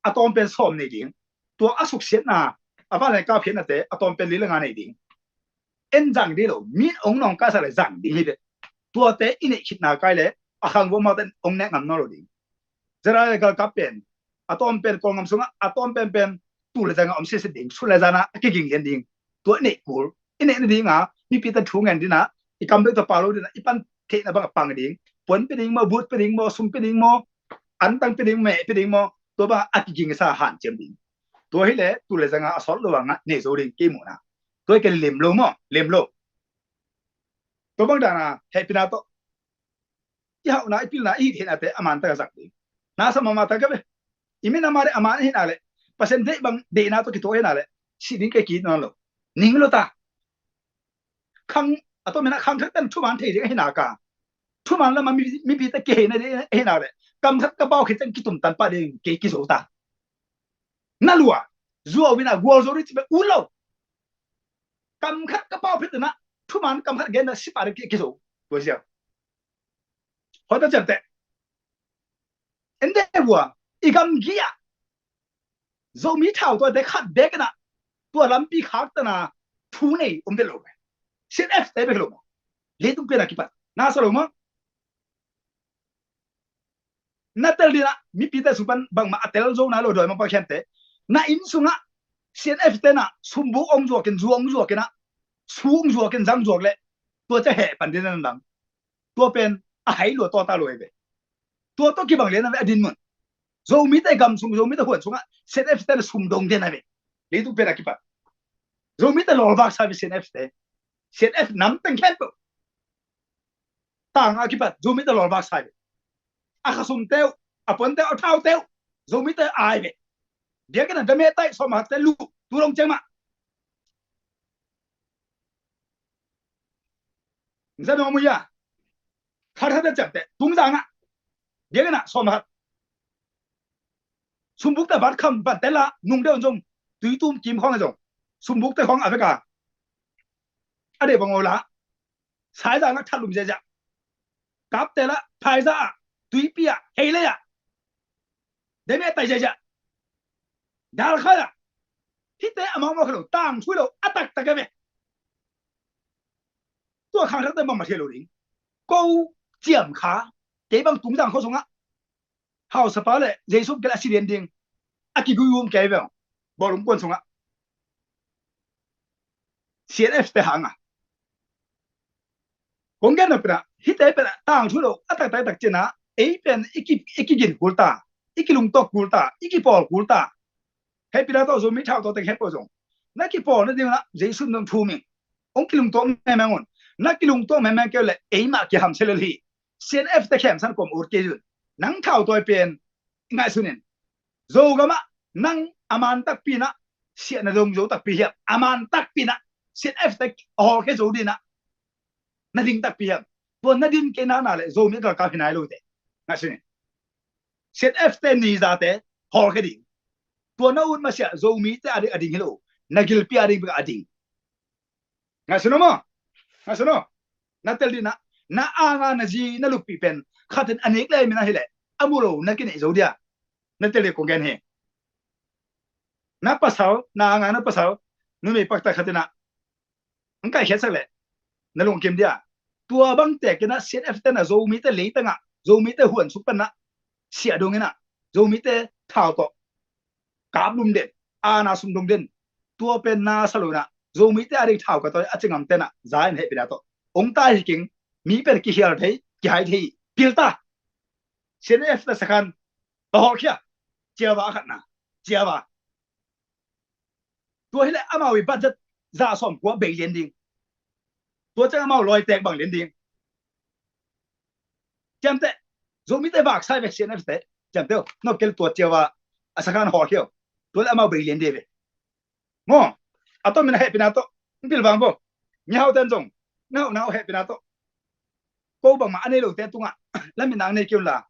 a tawm pen sawm nei ding. Tua a suksiatna, a vanleng kap khiatnate a tawm pen li le nga nei ding. En zang dih lo, mi ong nawngkaisak le zang ding hi ve. Tuate i neih khitna kai le a khang vua maute ong nek ngam nawn lo ding. Zera le galkap pen a tawm pen Kawlgam sungah a tawm pen pen tu le zanga om siasit ding, sun le zana a kiging lian ding. Tua i neih kul, i neih nadinga mipite thu ngen dina, i kam bek tawh pau lo dina, i pan theihna bang a pang ding. Puan pe ding maw, but pe ding maw, sum pe ding maw, antang pe ding, meh pe ding maw, tua bang a kiging sa hanciam ding. Tua hileh tu le zanga a sawt lo a ngah nei zo ding kei muhna. Tua hi kei lem lo maw, lem lo. Tua bang dana hehpihna tawh i hauhna, i pilna, i hih thehnate a man taka zak ding. Na sa mahmah taka ve. I min a ma deh a man a hihna leh Pasian deih bang deihna tawh kituak hihna leh sih ding kei kit nawn lo. Ning lo ta. Khang a tawh mina khang khat kan thuman thei ding a hihna ka. Thuman lama mi, mipite kiheina ding a hihna leh kam khat ka pau khit ciang kitumtan pah ding kei kizo ta. Na lua zuau mina gual zo ding ci bek ut lo. Kam khat ka pau phit dina thuman kam khat genna sipah ding kizo. Tua ziau. Hoih ta ciamteh. En deh vua i gamgi ah Zomi thau tuate khat beek inah tua lampi khak tana thu nei om deh lo. C N F te bek lo maw? Leitung pian a kipat na sa lo maw? Na tel dinah mipite sung pan bangmah a tel zo nai lo dawi mangpa khiante. Na inn sungah C N F tenah sumbuk ong zuakin, zu ong zuakinah, su ong zuakin zang zuak leh tua cia heh pan dinah na dang. Tua pen a hai lua tawta lua hi ve. Tua tawh kibang lian a ve a dinmun. Zomite gam sung, Zomite huan sungah C N F tenah sum dong den a ve. Leitung pen a kipat Zomite lawlvak sa ve C N F te. C N F nam teng khempeuh tang a kipat Zomite lawlvak sa ve. A khasum teuh, a puan teuh, a thau teuh Zomite ai ve. Biakinn a dame taih sawm a khat te luh tu dong ciang mah. Zan ong mu ya. Khat khat te ciapteh tungzang ah biakinn ah sawm a khat. Sumbuk te bat kham ban te la nung deuh zong tui tum kim khawng a zong sumbuk te khawng a vek a. A deh bang o la. Saizang ah that lum ziazia. Kapte la phaiza ah, tuipi ah, heilei ah, deme tai ziazia, dalkhai ah. Hite a mawkmawk hi lo, tangthu hi lo, a taktak a ve. Tua khangthakte bangmah thei lo ding. Ko ciam kha, kei bang tungzang kho sungah hausapa le Jesu kel a si lian ding a kigui um kei ve. Bawlung kuan sungah C N F te hanga kong gen na pena hite pena tangthu lo a taktak tak cina ei pen i ki, i kigin kulta, i kilungtok kulta, i kipawl kulta. Hei pina tawh Zomi thau tawh tek hei pawl zong na kipawl na ding na Jesu nong thu ming. Ong kilungtok memeng un. Na kilungtok memeng keu le eimah kihamsia lel hi. C N F te khemsan kom ut kei un. Nang thau tawi pen ngaihsun in. Zogamah nang a man takpi na siahna dong zo takpi hiam? A man takpi na C N F te hawlkhia zo dina na ding takpi hiam? Tua na din kei nana le Zomi galkap hi nai lo te. Ngaihsun in. C N F te ni zate hawlkhia ding. Tua na ut masiah Zomite a ding a ding hi lo, na gilpi a ding bek a ding. Ngaihsun aw maw? Ngaihsun aw. Na tel ding ah, na anga na zi na luppi pen khat in a nek le mina hileh a mu lo na kineih zo dia. Na tel ding kong gen hi. Na pasal, na anga na pasal numei pakta khat in ah ang kaikhiatsak leh na lungkim dia. Tua bang tekin ah C N F te na Zomite leitang ah, Zomite huan suk pan ah siah dong in ah, Zomite thau tawh kap lum den, ana sum dong den. Tua pen na sa lo in ah, Zomite a ding thau ka tawi a ci ngam ten ah za in hehpihna tawh ong tai hi keng. Mi pen kihial thei, kihai thei, pil ta. C N F na sakhan tawh hawlkhia. Ciava a khatna, ciava. Tua hileh amau i budget za sawm kua bei lian ding. Tua ciang amau lawitek bang lian ding. Ciamteh, Zomite vak sai vek C N F te. Ciamteh, nop kel tua ciava a sakhan hawlkhia. Tua hileh amau bei lian ding ve. Maw, a tomin a hehpihna tawh, ong pil vang bo. Mihaute in zong na hauh na hauh hehpihna tawh. Ko bangmah a nei lote tungah lamin nang nei kei un la.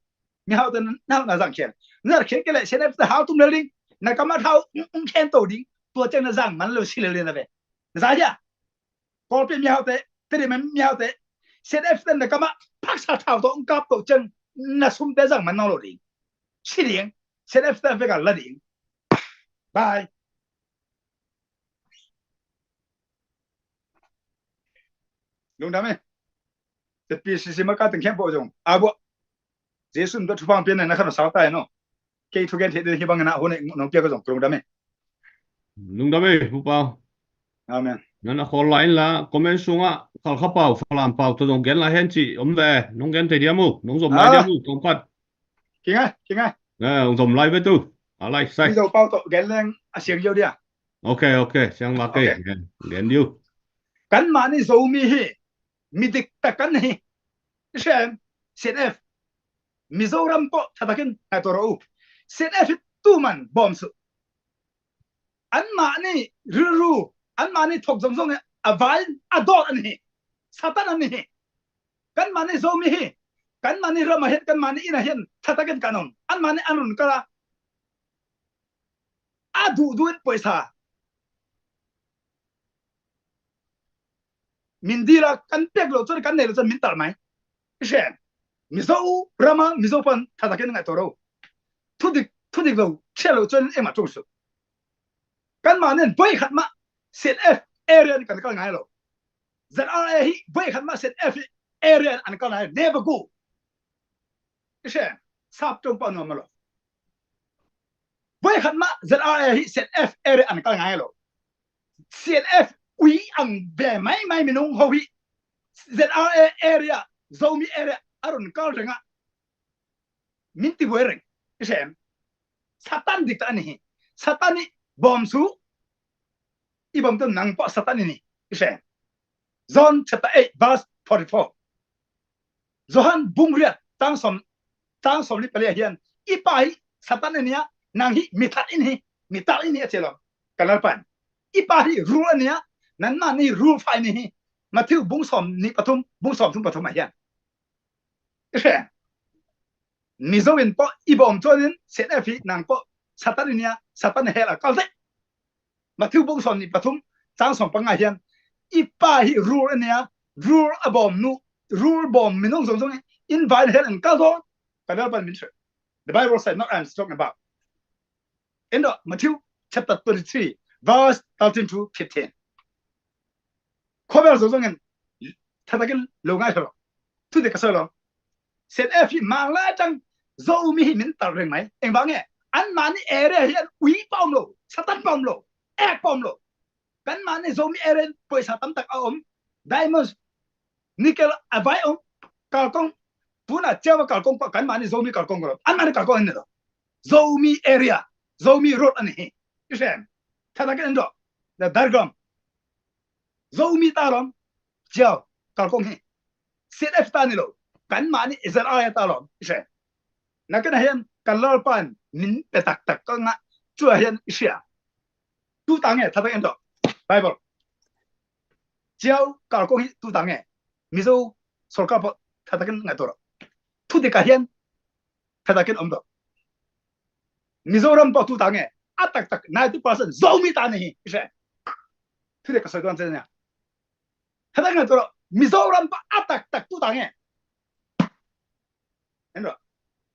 Mihaute na hauh na zang khen. Na zat khen kei leh C N F te hau tum lel ding. Na kam a thau ong khen to ding. Tua ciang na zang man lo si lel ding na ve. Na za hia? Kawlpi mihaute, Tedim mihaute, C N F te na kam a phaksa thau tawh ong kap to ciang na sumte zang man nawn lo ding. Si ding. C N F te vek a la ding. Bye. Lungdam e. Te P C C maka teng khempeuh zong a buah. Jesu min tawh thupha ong pia in na khan a sau ta e no. Kei thugen theih ding hi bangin ah hun nong pia ka zong lungdam e. Lungdam e, Pu Pau. Amen. Nan a khawl lai in la comment sungah Khalkha Pau, Falam Pau tawh zong gen lai hen ci om ve. Nong gen thei diam uh, nong zom lai diam uh, tawm khat. Kingai, kingai. Ong zom lai ve tu. A lai sai. Mizo Pau tawh gen leng a siang ziau dia. Ok, ok, siang vak e. Gen, gen diu. Kanmah nih Zomi hi, mi diktak kan hi. I sem, C N F, Mizoram pawh thathakin ngaihtuah rawh u. C N F hi tuman bawm suh. Anmah nih rilru, anmah nih thok zongzong a vai a dawn an hi. Satan an hi. Kanmah nih Zomi hi. Kanmah nih ram ah hian, kanmah nih inn ah hian thathakin kan om. Anmah nih an run kal a, a duhduh in pawisa min dil a kan pek loh chuan, kan nei loh chuan min talh mai. I hre em? Mizo rama Mizo pan thathakin ngaihtuah rawh. Thudik, thudik lo hriat loh chuan engmah ṭul suh. Kanmah nen voi khat mah C N F area in kan kal ngai lo. Z R A hi voi khat mah C N F area in an kal ngai lo. Never go. I hre em? Sap ṭawng pah nuam a lo. Voi khat mah Z R A hi C N F area an kal ngai lo. C N F ui ang ve mai mai minung ho hi Z R A area, Zomi area a run kal reng a, min tibuai reng. I hre em? Satan diktak an hi. Satan nih bawm suh. I bawm tawh nang pawh Satan i ni. I hre em? John chapter eight verse forty-four. Johan bung riat chang sawm, chang sawmli pali ah hian, i pa hi Satan a nia, nang hi mi that i ni hi, mi talh i ni hi a chi lo. Ka Lalpan, i pa hi rul a nia, nanmah nih rul fai ni hi. Matthew bung sawmnih pathum, bung sawmthum pathum ah hian. I hre em? Mizo in pawh i bawm chuanin C N F hi nang pawh Satan i nia, Satan hell a kal deuh. Matthew bung sawmnih pathum chang sawm panga hian, i pa hi rul a nia, rul a bawm nu, rul bawm minung zong zong in vai hell an kal dawn. Ka Lalpan min hre. The Bible said, not I'm talking about. Endo, Matthew chapter twenty-three, verse thirteen to fifteen. Khawvel zong zong in thathakin lo ngai thei lo. Thudik ka sawi lo. C N F hi mang lai aṭang Zomi hi min talh reng mai. Engvang nge? Anmahni area hian ui pawm lo, Satan pawm lo, ek pawm lo. Kanmahni Zomi area in pawisa tam tak a awm. Diamonds, nickel a vai awm. Kalkawng, tunah chiau a kalkawng pawh kanmahni Zomi kalkawng lo. Anmahni kalkawng an ni lo. Zomi area, Zomi road a ni hi. I hre em? Thathakin en rawh. The diagram. Zomi ta lawm, chiau, kalkawng hi. C N F ta ni lo, kanmahni Z R A ta lawm, i hre. Nakinah hian kan Lalpan min pe taktak ka ngah, chuah hian i hria. Tu ta nge, thathak en tawh. Bible. Chiau, kalkawng hi tu ta nge. Mizo sawrkar pawh thathakin ngaihtuah rawh. Thudik ah hian thathakin awm tawh. Mizoram pawh tu ta nge, a taktak ninety percent Zomi ta ni hi, i se. Thu dek ka soi tuan cia nia. Hata ngai tawh Mizoram pawh a taktak tu ta nge. En ro.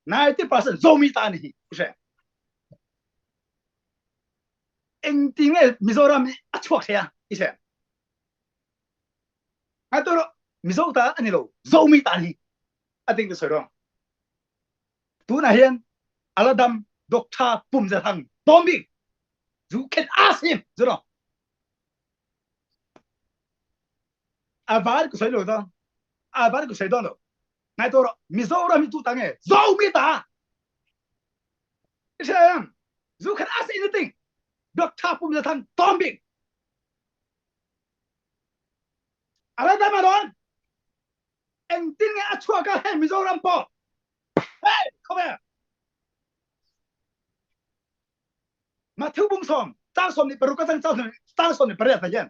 Ninety percent Zomi ta ni hi, i se. Engtin nge Mizoram i a chuak thei a, i se. Ngai tawh Mizo ta a ni lo, Zomi ta ni hi. A ting ka soi dong. Tuna hian a la dam Doctor Pum Za Thang Tawmbik. Zu khen a sim, zu lo. A var ka soi lo dong. A var ka soi dong lo. Ngai tawh Mizoram hi tu ta nge, Zomi ta. I se em. Zu khen a sim ni ting. Doctor Pum Za Thang Tawmbik. A la dam a dong. Engtin nge a chuak a hei Mizoram pawh. Hei, khawm e. Matthew bung sawm, chang sawm nih paruk a chang, chang sawm nih, chang sawm nih pariat a hian.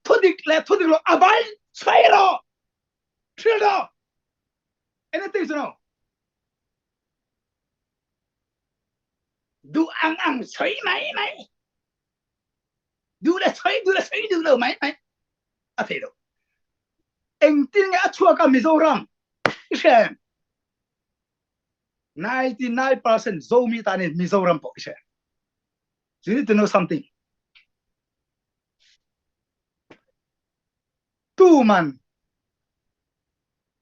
Thudik le thudik lo a vai soi lo. Thil lo. Anything to know. Duh ang ang soi mai mai. Duh le soi, duh le soi, duh lo mai mai. A thei lo. Engtin nge a chuak a Mizoram. I se. Ninety nine percent Zomi ta ni Mizoram pawh, i se. You need to know something. Tuman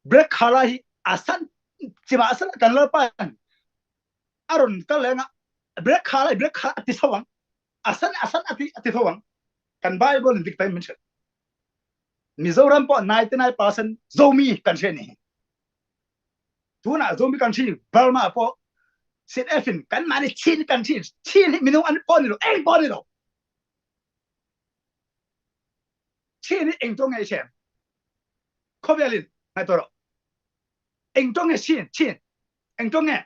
break khala hi a san, cima a san kan Lalpan a rawn kal leng a, break khala, break khala a ti tho ang. A san, a san a ti, a ti tho ang. Kan Bible in dik ta min hriat. Mizoram pawh ninety nine percent Zomi kan hre ni. Tunah Zomi kan hri, Burma pawh C N F in kan mahni Chin kan hri, Chin hi minung an pawh ni lo, eng pawh ni lo. Chin hi eng tawh nge i sem? Khawvelin ngai tawh rawh. Eng tawh nge Chin, Chin? Eng tawh nge?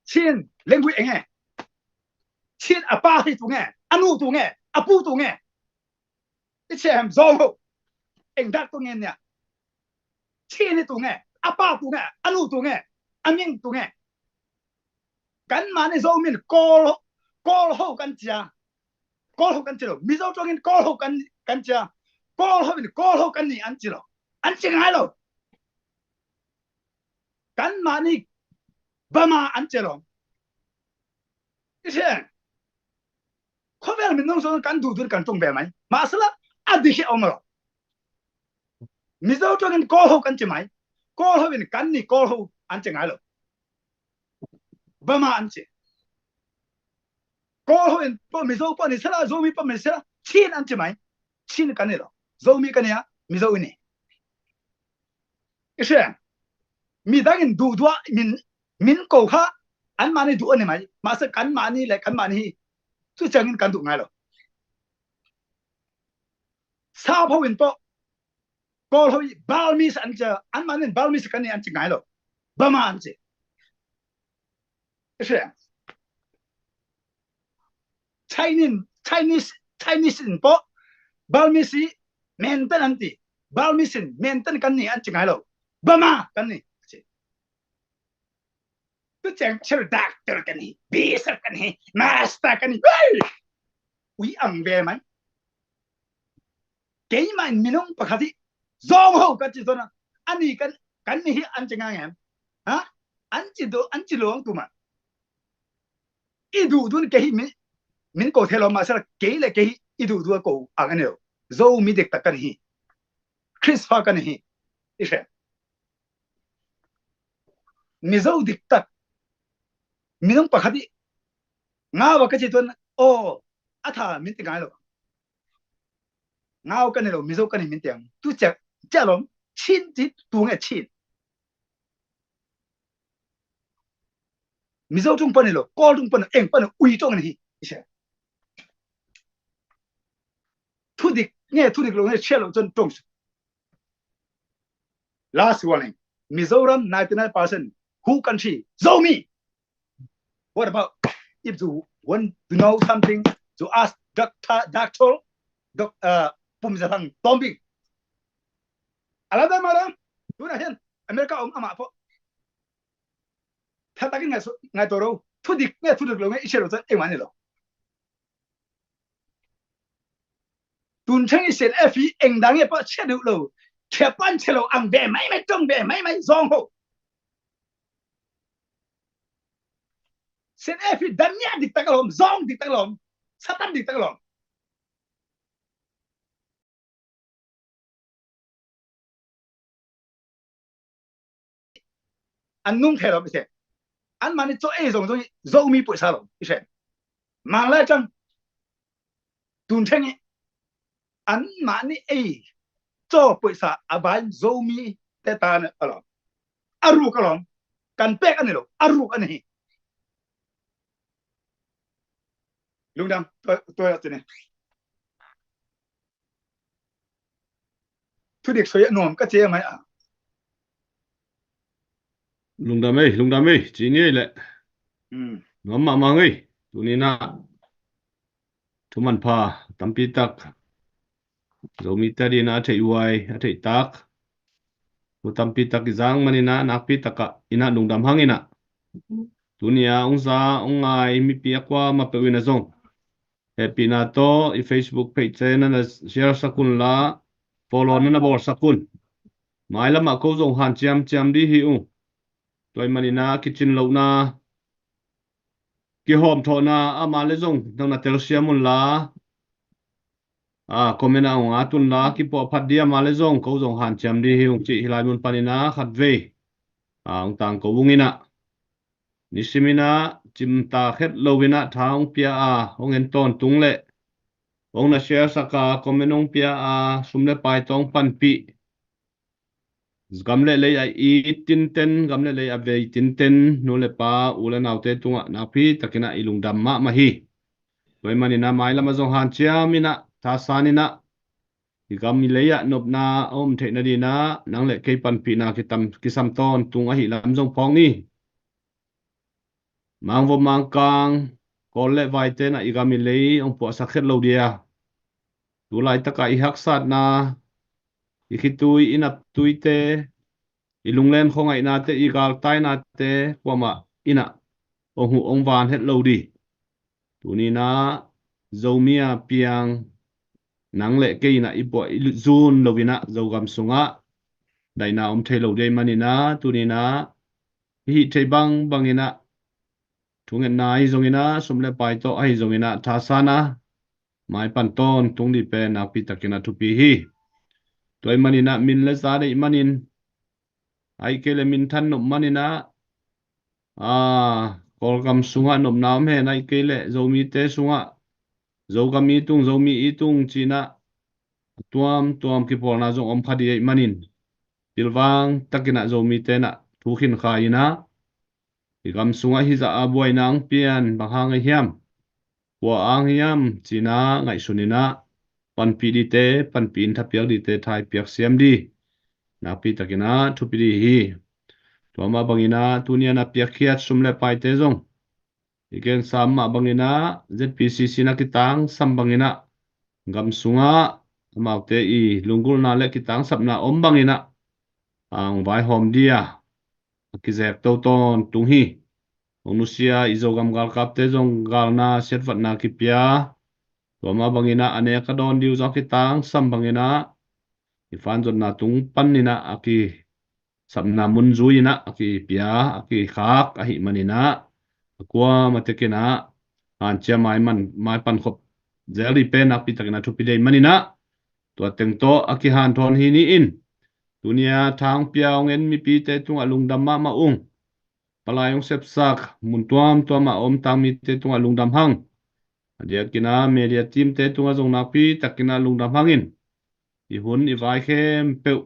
Chin language eng nge? Chin a pa hi tu nge? A nu tu nge? A pu tu nge? I sem zawng ho. Eng dak tu nge nia? Chin hi tu nge? A pa tu nge? A nu tu nge? A ming tu nge? Kan mahni Zomi in Kawl, Kawl ho kan ci a. Kawl ho kan ci lo. Mizo ṭawngin Kawl ho kan, kan ci a. Kawl ho in Kawl ho kan ni an ci lo. An ci ngai lo. Kan mahni Bama an ci lo. I se. Khawvel minung zawng kan duh duh kan ṭawng ve mai. Mahse la a dik hi a awm lo. Mizo ṭawngin Kawl ho kan ci mai. Kawl ho in kan ni Kawl ho an ci ngai lo. Bama an ci. Kawl ho in pawh Mizo pawh ni sela, Zomi pawh ni sela, Chin an ci mai. Chin kan ni lo. Zomi kan ni a, Mizo i ni. I hria. Mi dangin duh duh a min, min ko kha, an mahni duh a ni mai. Mahse kan mahni le kan mahni hi tu ciangin kan duh ngai lo. Sap ho in pawh Kawl ho hi Burmese an ci a, an mahni in Burmese kan ni an ci ngai lo. Bama an ci. I hria. Chinese, Chinese, Chinese in pawh Burmese hi Menten an ti. Burmese in Menten kan ni an ci ngai lo. Bama kan ni. Tu ciang chil doctor kan hi, bishop kan hi, master kan hi. Hei! Ui ang ve mai. Keimah in minung pakhat hi zawng ho kan ci tawn a, ani kan, kan ni hi an ci ngai ngem? Ha? An ci do, an ci lo ang tuma. I duh duh in kei hi min, min ko thei lo, mahse la kei le kei hi i duh duh a ko ang a ni lo. Zomi dik tak kan hi. Khristfa kan hi. I hria. Mizo dik tak. Minung pakhat hi ngau a ka ci tawn, aw, a tha min ti ngai lo. Ngau ka ni lo, Mizo ka ni min ti ang. Tu ciah, ciah lawm, Chin ci tu nge Chin. Mizo ṭung pawh ni lo, Kawl ṭung pawh ni lo, eng pawh ni lo, ui ṭawng ni hi, i hria. Thudik nge, thudik lo nge, hria lo chuan ṭawng. Last warning. Mizoram ninety nine percent who kan hri? Zomi. What about if you want to know something to ask Doctor, Doctor, Doc-, uh, Pum Za Thang Tawmbik? Alam dai mara. Tuna hian America awm amah pawh. Tha takin ngai, ngai tawh ro. Thudik nge thudik lo nge i sia lo ciang ei mah ni lo. Tun theng i Sian F i eng dang i pah chia duh lo. Khia pan chia lo ang ve mai mai tong ve mai mai zong ho. Sian F i dan nia diktak lom, zong diktak lom, Satan diktak lom. An nung khe lom i se. An mani cho ei zong zong i Zomi puai sa lom i se. Mang lai chang. Tun theng i. An mani ei cho puai sa a bai Zomi te ta ne a lom. A ruk a lom. Kan pek an ni lo. A ruk an ni hi. Lungdam, tua, tua, tua ni. Thudik soi a nuam ka cia mai a. Lungdam ei, lungdam ei, ci ni ei leh. Hmm. Nuam mahmah ei, tuni na. Thu manpha, tampi tak. Zomi te dina a theih huai, a theih tak. Thu tampi tak i zang manina, nakpi takah ina lungdam hangina. Tunia ong za, ong ngai, mipi a kuamah peuh ina zong. Hehpihna tawh i Facebook page te nana share sak un la, follow nana bawl sak un. Mailamah ko zong hanciam ciam di hi uh. Tua i manina kicin lohna, kihawm thawhna ama le zong nang na telsiam un la. A, comment a ong at un la, kipuah phat di ama le zong ko zong hanciam di hi ung cih hi lai mun panina khat vei. A, ong tang ko ung ina. Nisimina cimta khet lo ina tha ong pia a, ong en tawntung leh ong na share sak a, comment ong pia a, sum le pai tawh ong panpih. Gam le lei a it tinten, gam le lei a vei tinten, nu le pa, u le naute tungah nakpi takina i lungdam mahmah hi. Tua i manina mailamah zong hanciam ina, thasan ina, i gam i lei ah nopna a om theihna dina nang le kei panpihna kitam, kisam tawntung ahih lam zong phawk ni. Mangvom mangkang, Kawl le vaite na i gam i lei ong puahsak khet lo dia. Tu laitaka i haksatna, i khitui, i naptuite, i lunglen khuangaihnate, i galtainate kuamah ina ong huh ong van het lo di. Tunina Zomi a piang nang le kei ina i puah i zun lo ina Zogam sungah daihna om thei lo dia i manina, tunina i hih thei bangbang ina thungetna ahi zongina, sum le pai tawh ahi zongina, thasan a maipan tawntung di pen nakpi takina thupi hi. Tua i manina min le za deih manin, ahih kei le minthan nop manina, a, Kawlgam sungah nopna om hen, ahih kei le Zomite sungah, Zogam i tung, Zomi i tung cina, tuamtuam kipawlna zong om kha di ahih manin, pilvang takina Zomite na thu khin kha ina, i gam sungah hizah a buaina ang pian bang hang ahi hiam? Kua ang hiam cina ngaihsun ina panpih dite, panpih in thapiak dite, thai piak siam di. Nakpi takina thupi di hi. Tua mah bangina tunia na piakkhiat sum le paite zong i gen sam mah bangina Z P C C na kitangsam bangina gam sungah amaute i lunggulhna le kitangsapna om bangina ang vaihawm dia a kizek to tawntung hi. Hong nusia i Zogam galkapte zong galna siatvatna kipia. Tua mah bangina a nek a dawn diu zong a kitangsam bangina i fanzotna tung panina a kisapna mun zui ina a kipia, a kikhak ahih manina a kuamah tekina hanciam maiman, maipan khop zel di pen nakpi takina thupi dei manina tua teng tawh a kihanthawn hi ni in. Tunia thang pia ong en mipite tungah lungdam mahmah ung. Palai ong sepsak mun tuamtuamah a om tang mite tungah lungdam hang. A diakina media teamte tungah zong nakpi takina lungdam hangin i hun i vai khempeuh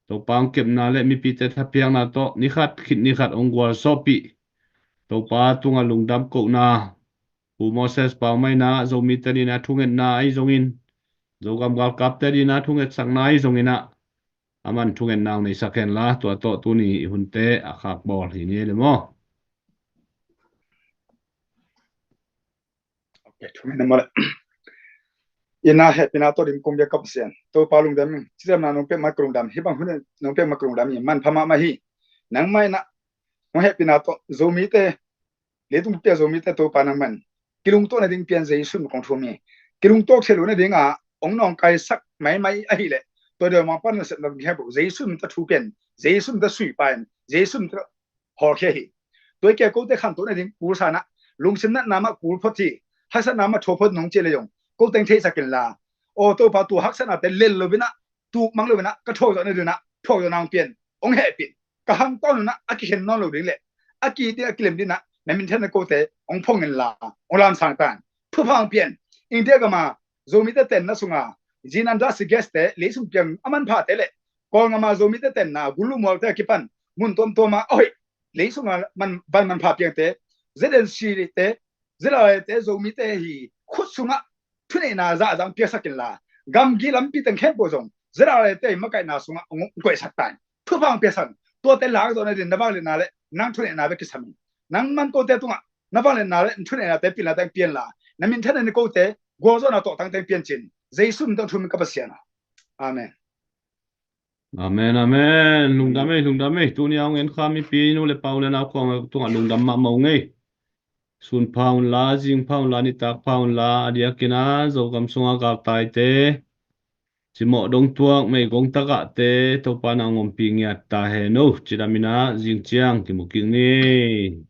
Topa ong kepna le mipite thapiakna tawh nikhat khit nikhat ong gualzawhpih Topa tungah lungdam kohna Pu Moses Paumaina Zomite dina thungetna ahi zongin, Zogam galkapte dina thungetsakna ahi zongina aman thungetna ong neisak henla tua tawh tuni i hunte a khakbawl hi ni le maw? Ok, thungetna maw le. Ina hehpihna tawh dim kong bia kap sian Topa lungdam in, ciamna nong pek mah ka lungdam, hih bang hun nong pek mah ka lungdam in, manpha mahmah hi. Nangmah ina nong hehpihna tawh Zomite Leitung pia Zomite Topa nangman kilungtuah nading pian Jesu min kong thum hi. Kilungtuak thei lo nadinga hong nawngkaisak maimai ahileh tua deuh mah pan nasep na ding heh bo, Jesu min tawh thu pian, Jesu min tawh suipa in, Jesu min tawh hawlkhia hi. Tua hi kei kote khantoh nading kul sanah lungsim natna mah kul phot hi. Haksatna mah tho phot nong ci le zong ko teng theihsak inla, aw Topa, tua haksatnate lel lo inah, tuk mang lo inah ka thuak zawh nadinah thuak zawh nang pian, hong hehpih in. Ka hang tawn unah a kikhen nawn lo ding le a ki ding a kilem dinah na minthanna kote hong phong inla, hong lamsang tan. Thupha hong pian. India gama Zomite tenna sunga Zinanda Sigeste leisung piang a manphate le Kawlngama Zomite tenna gulu mualte a kipan mun tuamtuama a hoih leisunga man, van manpha piangte, Z N C te, Z R A te, Zomite hi khut sungah thuneihna zahzah piaksak inla, gamgi lampi teng khempeuh zong Z R A te makaihna sungah hong koihsak tan. Thupha hong piasak in. Tuate lak zawh nadin na vangliatna le nang thuneihna bek kisam in. Nang man kote tungah na vangliatna le na thuneihnate pilna teng pianla, na minthanna ni kote gualzawhna tawhtang teng piancin. Jesu min tawh thum in ka Pasian a. Amen. Amen, amen. Lungdam ei, lungdam ei. Tuni a hong en kha mipi nu le pa, u le nau khawng tungah lungdam mahmah ung ei. Sun pha unla, zing pha unla, nitak pha unla, a diakin a Zogam sunga galtaite, cimawh dongtuak meigong tagahte Topa na hong ompih ngiat ta hen o. Cidam inah zing ciang kimu kik ni.